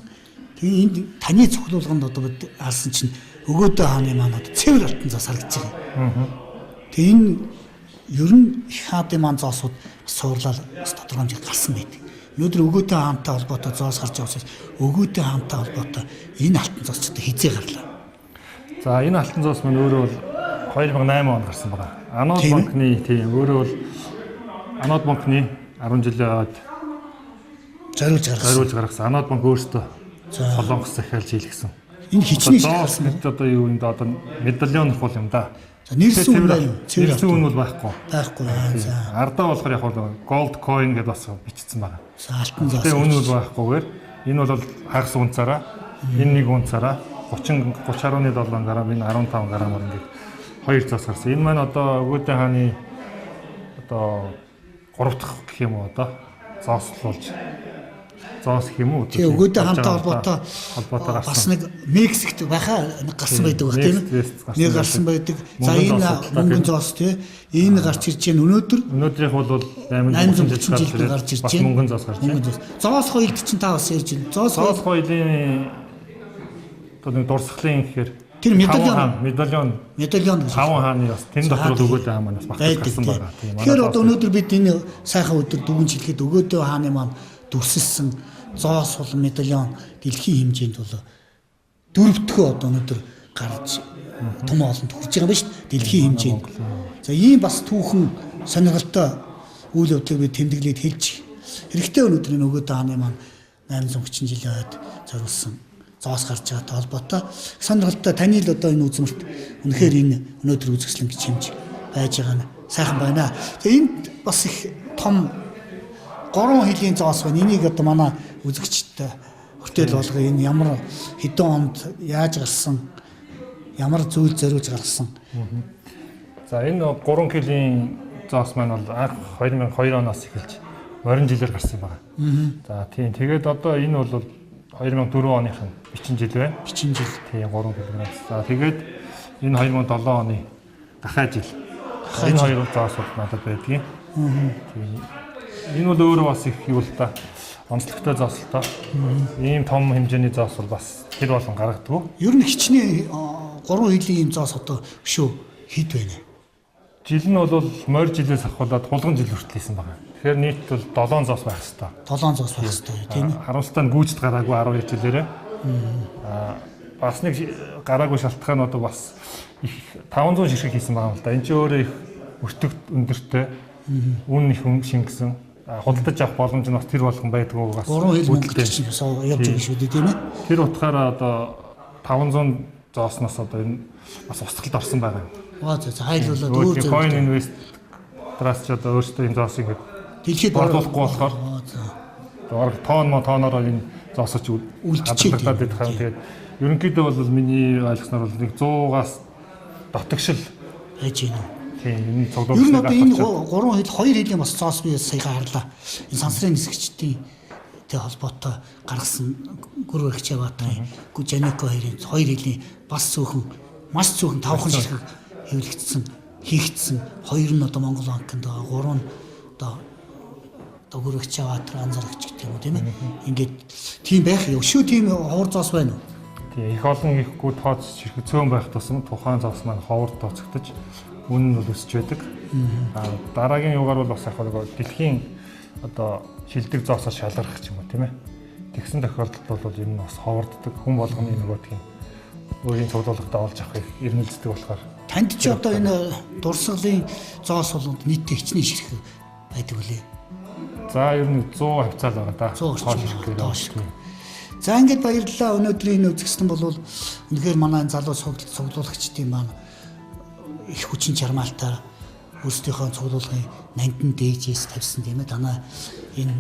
Тэгээ энд таны цуглуулганд одоо бид харсан чинь Өгөөдөө хааны маань одоо цэвэр алтан зас харагдаж байгаа. Тэгээ энэ Ер нь их хаадын маань зоосууд суурлал бас тодорхой хэмжээнд гарсан байдаг. Өнөөдөр Өгөөдөө хаантай холбоотой зоос гарч байгаа учраас Өгөөдөө хаантай холбоотой энэ алтан зоос ч одоо хэзээ гарлаа. За энэ алтан зоос маань өөрөө бол 2008 онд гарсан байна. Анод банкны тийм өөрөө бол Анод банкны 10 жилийн аваад зориулж гаргасан. Зориулж гаргасан. Анод банк өөртөө Солонгос захиалж хийлгсэн. Энэ хичнээн зоос гэдэг одоо юу юм да, одоо медальон нөх бол юм да. За нэрсэн үн байна юу? Нэрсэн үн бол байхгүй. Байхгүй. За. Ардаа болохоор яг бол gold coin гэдээ бас бичсэн байна. За алтан зоос. Тэгээ үн бол байхгүйгээр энэ бол хагас унцаараа, энэ нэг унцаараа 30 30.7 грамм, энэ 15 граммаар ингээд хоёр зоос гарсан. Энэ маань одоо Өгөөдөө хааны одоо 3 дахь гэх юм уу одоо зоослуулж зоос гэх юм уу? Тэгээ Өгөөдөө хаантай холбоотой бас нэг Мексикт байхаа нэг гарсан байдаг байх тийм ээ. Нэг гарсан байдаг. За энэ мөнгөн зоос тий. Энэ гарч ирж байна өнөөдөр. Өнөөдрийнх бол 830 жил гарч ирж байна. Мөнгөн зоос гарч байна. Зоос хоёлд чинь та бас ярьж байна. Зоос хоёлын одоо нэг дурсгалын гэхээр тэр медальон медальон гэж таван хааны бас тэн дотор бол Өгөөдөө хаан маань бас багтаж гарсан байгаа. Тэгэхээр одоо өнөөдөр бид энэ сайхан өдөр дүгнж хэлэхэд Өгөөдөө хааны маань дүрсэлсэн зоос болон медальон дэлхийн хэмжээнд бол дөрөвдөхөө одоо өнөөдөр гарч том олонд хүрч байгаа юм байна шүү дээ. Дэлхийн хэмжээнд. За ийм бас түүхэн сонирхолтой үйл явдлыг бид тэмдэглээд хэлж хэрэгтэй. Өнөөдөр энэ Өгөөдөө хааны маань 830 жилийн хойд зориулсан зоос гарч байгаатай холбоотой сонирхолтой таны л одоо энэ үзмэрт үнэхээр энэ өнөөдөр үзэсгэлэн гэж хэмж байж байгаа нь сайхан байна. Тэгээ энд бас их том 3 хөлийн зоос байна. Энийг одоо манай үзэгчд хүртэл болгоё. Энэ ямар хэдэн онд яаж гарсан, ямар зүйл зориулж гаргасан. За энэ 3 хөлийн зоос маань бол анх 2002 оноос эхэлж морин жилээр гарсан байна. За тийм. Тэгээд одоо энэ бол 2004 оных нь бичин жил байна. Бичин жил. Тийм 3 кг. За тэгээд энэ 2007 оны гахай жил. Энэ хоёр зоос бол надад байдгийн. Тийм. Энэ бол өөрөө бас их юу л та онцлогтой зоос л та. Ийм том хэмжээний зоос бол бас тэр болгон гаргадаггүй. Ер нь хичнээн 3 хөлийн ийм зоос одоо өшөө хэд байна? Жил нь бол морь жилээс ахуулаад хулган жил хүртэл хийсэн байна. Тэгэхээр нийт бол 7 зоос байх хэвээр. 7 зоос байх хэвээр тийм ээ. Харамсалтай нь гүйцэд гараагүй 12 жилээрээ. Бас нэг гараагүй шалтгаан одоо бас их 500 ширхэг хийсэн байгаа юм л да. Энд чинь өөрөө их өртөг өндөртэй. Үн их шингэсэн. Худалдаж авах боломж нь бас тэр болгон байдгүй бас. 3 хил мөнгө чинь явж байгаа шүү дээ тийм ээ. Тэр утгаараа одоо 500 зоосноос одоо энэ бас устгалд орсон байгаа юм. Аа за хайлуулаад өөр зөв. Coin Invest драас ч одоо өөрсдөө энэ зоосыг ингээд дэлхийд борлуулахгүй болохоор бараг тоон мо тоонороо энэ зоосож үлдчихэд байдаг юм. Тэгээд ерөнхийдөө бол миний ойлгосноор бол нэг 100-аас дотгошил байж гэнэ үү. Тийм, энэ цуглуулсан. Ер нь одоо энэ 3 хил 2 хөлийн бас зоос би саяхан харлаа. Энэ сансрын нисгчдийн тэ холбоотой гаргасан Гүр Баргчаа Баатарын Жанеко хоёрын 2 хөлийн бас цөөхөн маш цөөхөн 5хан ширхэг хэвлэгдсэн, хийгдсэн. Хоёр нь одоо Монгол банкнд байгаа, гурав нь одоо Гүр Баргчаа Баатар анзаарч гэх юм уу тийм ээ. Ингээд тийм байх юм. Өшөө тийм ховор зоос байна уу? Тийм, их олон ихгүй тооц ширхэг цөөн байх тусам тухайн зоос маань ховор тооцогдож үн нь бол өсөж байдаг. Дараагийн юугаар бол бас яг нэг дэлхийн одоо шилдэг зоосоор шалгарах ч юм уу тийм ээ. Тэгсэн тохиолдолд бол ер нь бас ховорддог. Хүн болгоны нөгөөдх юм өөрийн цуглуулгадаа олж авахыг ирмэлздэг болохоор. Танд чи одоо энэ дурсгалын зоос болонд нийтдээ хичнээн ширхэг байдаг үлээ? За ер нь 100 хавцаал байгаа да. 100 ширхэг. За ингээд баярлалаа. Өнөөдрийн энэ үзэсгэлэн бол үнэхээр манай энэ залуу цуглуулагчдын маань их хүчин чармаалтаар өөрсдийнхөө цуглуулгын нандин дээжээс тавьсан тийм ээ. Танай энэ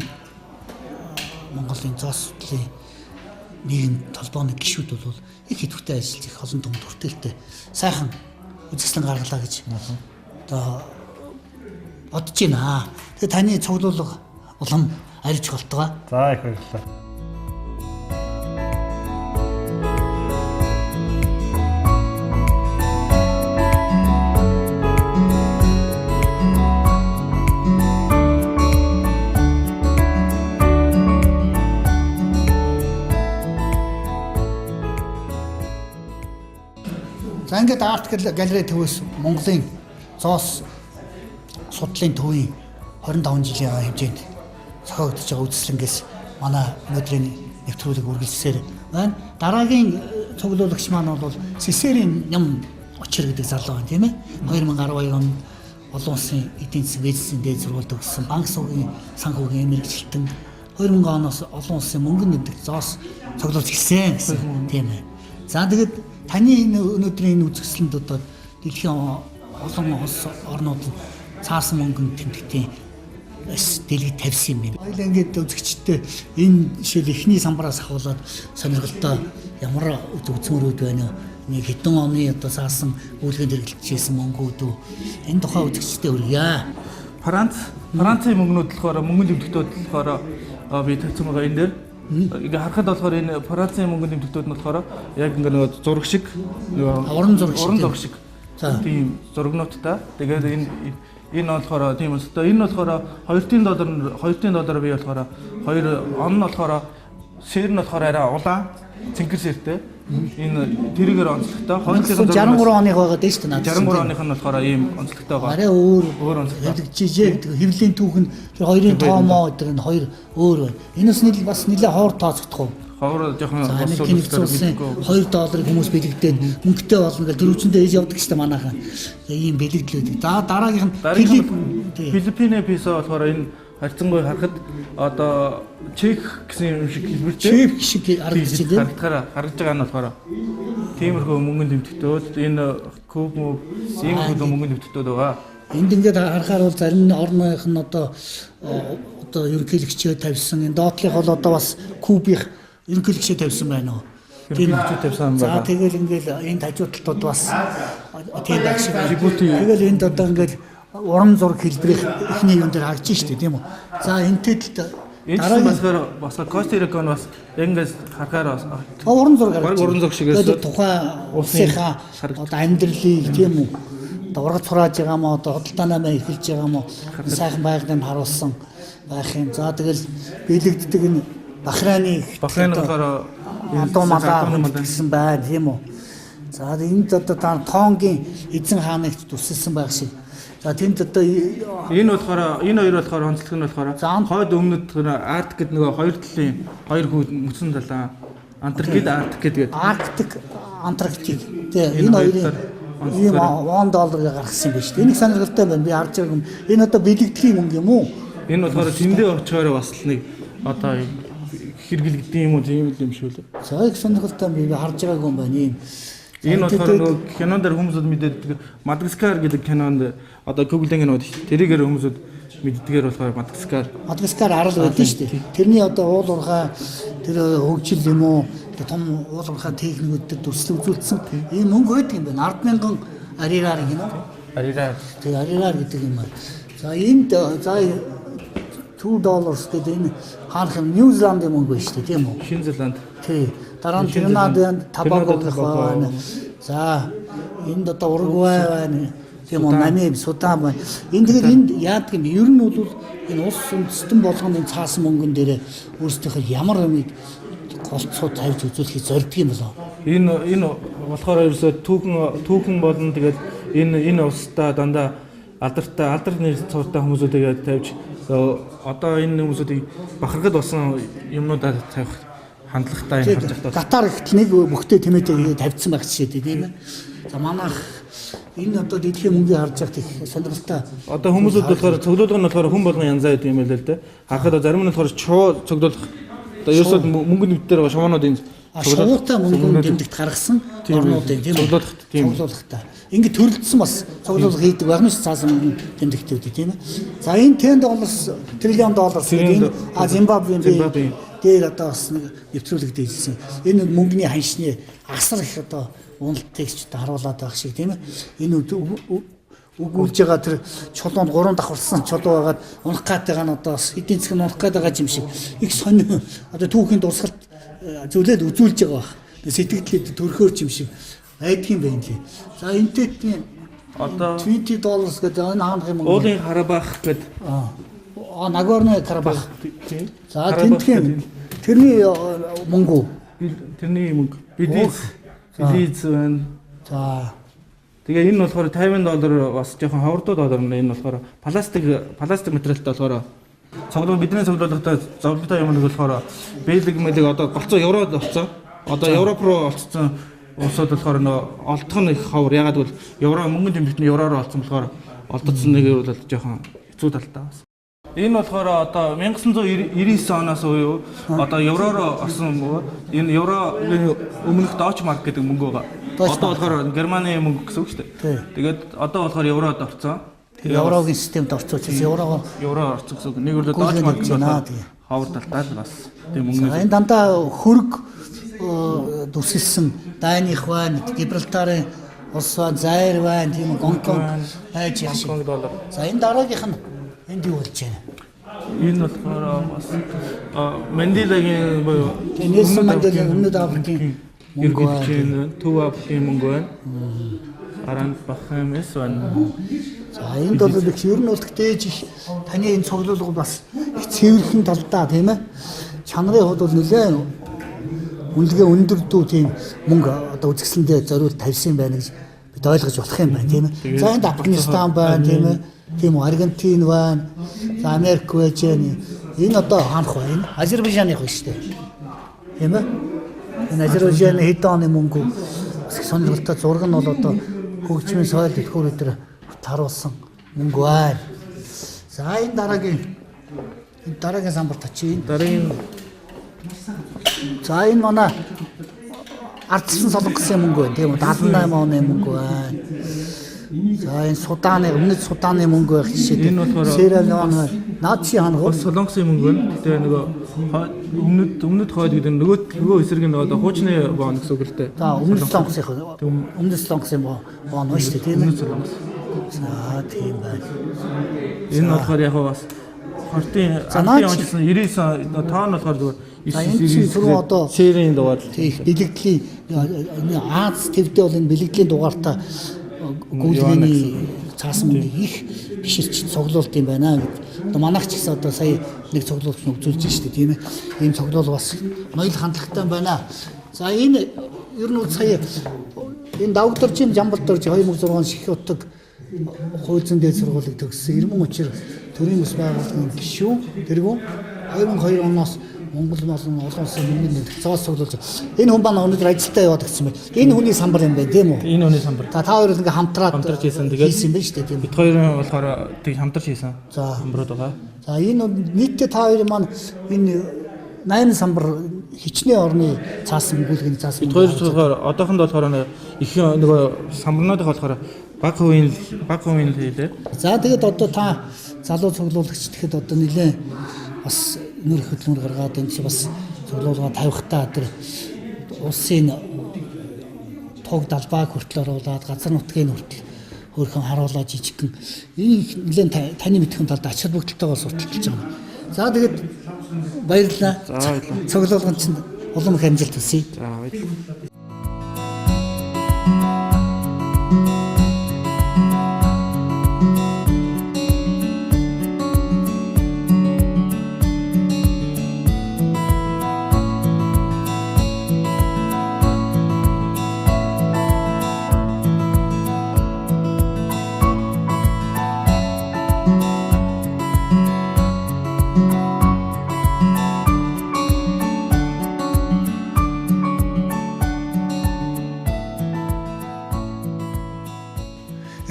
Монголын зоос судлалын нийгэм толгойн гишүүд бол их идэвхтэй ажиллаж их олон түмэнд хүртээлтэй сайхан үзэсгэлэн гаргалаа гэж одоо бодож байна. Тэгээ таны цуглуулга улам арилж болтугай. За их баярлалаа. За ингээд арт галерей төвөөс Монголын зоос судлалын төвийн 25 жилийн хэмжээнд зохиогдож байгаа үзэсгэлэнгээс манай өнөөдрийн нэвтрүүлэг үргэлжлсээр байна. Дараагийн цуглуулагч маань бол Сесерийн ням очир гэдэг залуу байна, тийм ээ. 2012 онд олон улсын эдийн засгийн бизнесийн дээд сургуульд төгссөн, банк суугийн санхүүгийн мэргэжилтэн, 2000 оноос олон улсын мөнгөн нэмдэг зоос цуглуулж эхэлсэн гэсэн, тийм ээ. За, тэгээд таны энэ өнөөдрийн энэ үзэсгэлэнд одоо дэлхийн олон улс орнууд цаасан мөнгөн тэмдэгтийн бас дэлгэж тавьсан юм байна. Хоёулаа ингээд үзэгчтэй энэ жишээл эхний самбараас ахуулаад сонирхолтой ямар үзмөрүүд байна вэ? Нэг хэдэн оны одоо цаасан үүлгэнд хэрэглэжсэн мөнгүүд үү? Энэ тухай үзэгчтэй хүргье. Францын мөнгнүүд болохоор, мөнгөн тэмдэгтүүд болохоор би тавьсан байгаа энэ дээр. Ингээ харахад болохоор энэ Францын мөнгөн тэмдэгтүүд нь болохоор яг ингээ нөгөө зураг шиг, нөгөө уран зураг шиг, уран зураг шиг тийм зурагнуудтай. Тэгээд энэ болохоор тийм өстой. Энэ болохоор 2 доллар, 2 доллар би болохоор хоёр он нь болохоор сэр нь болохоор арай улаан цэнхэр сэртэй. Энэ тэрийгээр онцлогтой. 263 оных байгаа дээ шүү дээ. 63 оных нь болохоор ийм онцлогтой байгаа. Арай өөр өөр онцлогтой. Хэвлэгжижээ гэдэг хэвлэлийн түүх нь тэр хоёрын тоомоо гэдэг нь хоёр өөр байна. Энэ бас нийл бас нэлээ ховор тооцогдох уу? Ховор жоохон Америкийн нэгдсэн улсын 2 долларыг хүмүүс бэлэгдээд мөнгөтэй болно гэж дөрвчөндөө ээж явдаг шүү дээ манайхан. Ийм бэлэгдлүүд. За, дараагийнх нь Филиппиний песо болохоор энэ харьцангуй харахад одоо чех гэсэн юм шиг хэлбэртэй. Чех шиг харагдаж байна. Харагдахаараа харагдаж байгаа нь болохоор тиймэрхүү мөнгөн тэмдэгтүүд, энэ куб мөв иймэрхүү мөнгөн тэмдэгтүүд байгаа. Энд ингээд харахаар бол зарим орных нь одоо ерөнхийлөгчөө тавьсан. Энэ доотлих бол одоо бас кубих ерөнхийлөгчөө тавьсан байна уу? Ерөнхийлөгчөө тавьсан байна. За, тэгэл ингээд энд хажуу талд бас тийм байх шиг. Тэгэл энд одоо ингээд уран зураг хэлбэрийн эхний юм дээр харж штэ, тийм үү? За, энтэй л дараагийн болохоор бас Коста Рика нь бас яг ингээд харахаар бас уран зураг харагдаж, уран зураг шиг тухайн улсынхаа одоо амьдралыг, тийм үү? Одоо ургац хурааж байгаа мó, одоо худалдаанаа мэ эхэлж байгаа мó, сайхан байгалыг харуулсан байх юм. За, тэгэл бэлэгддэг энэ Бахрайны Бахрайн болохоор адуу малаа гэсэн байна, тийм үү? За, энд одоо та Тонгийн эзэн хааныг тусалсан байх шиг. За, тэнд одоо энэ болохоор энэ хоёр болохоор онцлог нь болохоор хойд өмнөд Арктик гэдэг нөгөө хоёр талын хоёр хүү мөсөн талаа Антарктик, Арктик гэдэг. Арктик, Антарктик. Тий, энэ хоёрын ийм 1 долларыг гаргасан юм байна шүү дээ. Энэ их сонирхолтой байна. Би харж байгаа юм. Энэ одоо бэлэгдэлийн мөнгө юм уу? Энэ болохоор тэндээ очихоор бас л нэг одоо хэрэглэгдсэн юм уу, тийм юм шиг лээ. За, их сонирхолтой, би харж байгаагүй юм байна ийм. Энэ болохоор нөгөө кинон дээр хүмүүсүүд мэддэг Мадагаскар гэдэг кинонд одоо Google-ийн кинод тэрийгээр хүмүүсүүд мэддгээр болохоор Мадагаскар. Мадагаскар арал байдаг шүү дээ. Тэрний одоо уул уурхай тэр хөгжил юм уу, том уул уурхай техникүүдэд дүрслэл үзүүлсэн ийм мөнгө байдаг юм байна. 10,000 арираар гинэ. Арираар. Тэр арираар гэдэг юм байна. За, энд за 2 dollars гэдэг энэ хаанах юм, Нью Зеландын мөнгө байна шүү дээ, тийм үү? Шинэ Зеланд. Тий. Дараа нь Тринад, Тобаго байна. За, энд одоо Уругвай байна. Тийм үү, Намиб, Судан байна. Энэ тэгээд энд яадаг юм бэ? Ер нь бол энэ улс үндэстэн болгоно энэ цаасан мөнгөн дээр өөрсдийнхөө ямар юмыг голцоо тавьж үзүүлэхийг зорддог юм болоо. Энэ болохоор ерөөсөө түүхэн болон тэгээд энэ улстай дандаа алдартай алдар нэр цувртай хүмүүсүүдийг тавьж одоо энэ хүмүүсүүдийг бахархад болсон юмнуудаа тавих хандлагатай юм харж байна. Катар ихт нэг бүхтэй тэмээтэй тавьсан байх жишээ, тийм ээ. За, манайх энэ одоо дэлхийн мөнгийг харж байхад их сонирхолтой. Одоо хүмүүсүүд болохоор цуглуулга нь болохоор хүн болгон янзаа гэдэг юм байл л дээ. Харахад зарим нь болохоор чуу цуглуулах. Одоо ерөөсөө мөнгө нэмтээр байгаа шуунуудын шувуутай мөнгөн тэмдэгт гаргасан орнуудын, тийм үү? Цуглуулгат, тийм. Цуглуулгатай. Ингээд төрөлдсөн бас цуглуулга хийдэг байх нь ш цаасан мөнгөн тэмдэгтүүд, тийм ээ. За, энэ 10 долларс, триллион долларс гэдэг энэ Зимбабвеийн дээр одоо бас нэг нэвтрүүлэг дээжсэн. Энэ мөнгөний ханшны асар их одоо уналтыг ч одоо харуулад байх шиг, тийм ээ. Энэ өгүүлж байгаа тэр чулуунд 3 давхарсан чулуу байгаад унах гатайгаа нь одоо бас эдийн засаг нь унах гээд байгаа юм шиг их сонин одоо түүхийн дурсгалт зүйлээд үзүүлж байгаа байх. Сэтгэлдээ төрхөөр юм шиг байдаг юм байна лээ. За, энтэйт одоо 20 dollars гэдэг энэ хаанах юм? Уулын Карабах гэдэг. Нагорно Карабах. За, тентхийн тэрний мөнгө үү? Тэрний мөнгө. Белиз байна. За. Тэгээ энэ болохоор 50 доллар бас жоохон ховордуу доллар нь энэ болохоор пластик материалтай болохоор цуглуул бидний цуглуулгатай зовлонтой юм нэг болохоор бэлэг мэлэг одоо голцоо еврод болсон. Одоо Европ руу олцсон улсууд болохоор нөө олдох нь их ховор. Ягаад гэвэл евро мөнгөн тэмдэгт нь евроор олцсон болохоор олдсон нэг бол жоохон хэцүү талтай бас. Энэ болохоор одоо 1999 оноос буюу одоо евроор орсон энэ еврогийн өмнөх Deutsche Mark гэдэг мөнгө байгаа. Одоо болохоор Германы мөнгө гэсэн үг шүү дээ. Тэгээд одоо болохоор еврод орцсон. Еврогийн системд орцсон учраас еврого евро орцсон гэсэн үг. Нэг үрлээ Deutsche Mark байна. Ховор талтай л бас тийм мөнгө. Энэ дандаа хөрөг дүрсэлсэн Дайных байна, Гибралтарын улс байна, Заир байна, тийм Гонконг байж яаш. Гонконг доллар. За энэ дараагийнх нь энд юу болж байна? Энэ болохоор бас Манделагийн буюу Нельсон Манделагийн Өмнөд Африкийн мөнгө байна. Төв Африкийн мөнгө байна. Гаранд Бахамс байна. За энд бол их ер нь бол дээж их таны энэ цуглуулга бас их цэвэрхэн талдаа тийм ээ. Чанарын хувьд бол нэлээд үнэлгээ өндөр дүү тийм мөнгө одоо үзэсгэлэндээ зориул тавьсан юм байна гэж бид ойлгож болох юм байна тийм ээ. За энд Афганистан байна тийм ээ. Тийм үү Аргентин байна. За Америк байж байна. Энэ одоо хаанах вэ? Энэ Азербайджаных байна шүү дээ. Тийм ээ. Энэ Азербайджаны хэд оны мөнгө бас их сонирхолтой зураг нь бол одоо хөгжмийн соёл түлхүүр өдр таруулсан мөнгө байна. За энэ дараагийн самбарт очие. Дараагийн за энэ манай ардсан солонгосын мөнгө байна тийм үү? 78 оны мөнгө байна. За энэ Суданы өмнөд Суданы мөнгө байх жишээ. Энэ болохоор Сierra Leone байна. Наад чи хаана вэ? Солонгосын мөнгө байна. Тэгээ нөгөө өмнөд хойд гэдэг нь нөгөө эсрэг нь одоо хуучны бон гэсэн үг л дээ. За өмнөд солонгосын өмнөд солонгосын бон байна шүү дээ тийм ээ. Өмнөд солонгос. За тийм байна. Энэ болохоор яг бас хортын ардын онцлог 99 тоон болохоор зүгээр 9 одоо серийн дугаар тийм бэлэгдлийн Аз твдээ бол энэ бэлэгдлийн дугаартаа гүйлгээний цаасан мөнгийг их биширч цуглуулт юм байна гэд. Одоо манайх ч гэсэн одоо сая нэг цуглуулт нь үзүүлж штэ тийм ээ. Ийм цуглуул бас ноёл хандлагатай байна. За энэ ер нь сая энэ Давгдоржийн Жамбалдорж 2006 он Ших утаг хууль зүйн дээд сургуулийг төгссөн. Ирмэн учир төрийн бас байгууллагын гишүүн тэргүүн 2002 оноос Монгол болон олон улсын мөнгөний нэмэх зоос цуглуулж энэ хүн маань өнөөдөр ажилдаа яваад гэсэн байна. Энэ хүний самбар юм байна тийм үү? Энэ хүний самбар. За та хоёр ингээ хамтраад хамтарч хийсэн. Тэгээд хийсэн байна шүү дээ тийм. Бид хоёрын болохоор тэг хамтарч хийсэн. За самбарууд байгаа. За энэ нийтдээ та хоёрын маань энэ 8 самбар хичнээн орны цаасан гүйлгэний цаасан. Бид хоёр болохоор одоохонд болохоор их нөгөө самбарнуудын болохоор баг хувийн хийлээ. За тэгээд одоо та залуу цуглуулагч тэгэхэд одоо нэлээд бас нөр хөдөлмөр гаргаад энэ чинь бас цуглуулга тавихтаа тэр улсын туг далбааг хүртэл оруулаад газар нутгийн хүртэл хөөрхөн харуулаад жижигхэн энэ нэлээд таны мэдхэн талд ач холбогдолтойгоор сурталчилж байгаа юм. За тэгээд баярлалаа. Цуглуулгын чинь улам их амжилт хүсье. За баярлалаа.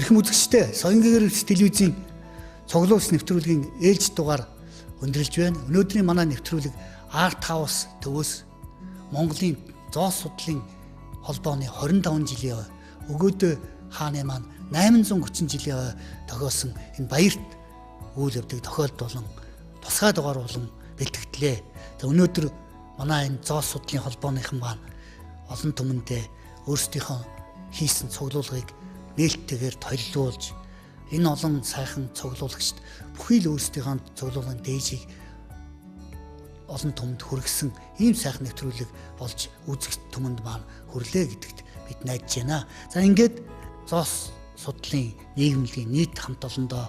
Эрхэм үзэгчдээ Соёнгийн гэрэлт телевизийн цуглуулс нэвтрүүлгийн ээлж дугаар өндөрлж байна. Өнөөдрийн манай нэвтрүүлэг Art House төвөөс Монголын зоос судлалын холбооны 25 жилийн өгөөдөө хааны маань 830 жилийн тохиолсон энэ баярт үйл явдлыг тохиолдуулан тусгай дугаар болон бэлтгэгдлээ. За өнөөдөр манай энэ зоос судлалын холбооныхан маань олон түмэндээ өөрсдийнхөө хийсэн цуглуулгыг нээлттэйгээр толилуулж энэ олон сайхан цуглуулагчид бүхий л өөрсдийнхөө цуглуулгын дээжийг олон түмэнд хүргэсэн ийм сайхан нэвтрүүлэг болж үзэгч түмэнд маань хүрлээ гэдэгт бид найдаж байна. За ингээд зоос судлалын нийгэмлэгийн нийт хамт олондоо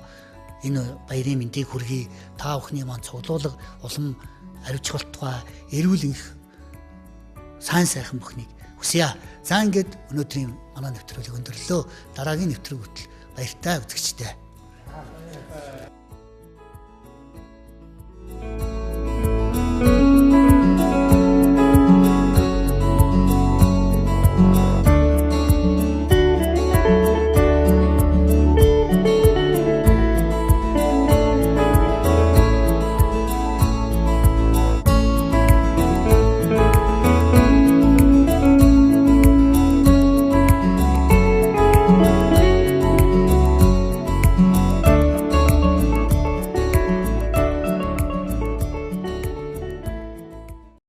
энэ баярын мэндийг хүргэе. Та бүхний маань цуглуулга улам аривчгалт ба эрүүл энх сайн сайхан бүхнийг хүсье. За ингээд өнөөдрийн манай нэвтрүүлэг өндөрлөө. Дараагийн нэвтрүүлэг хүртэл баяртай үзэгчдээ.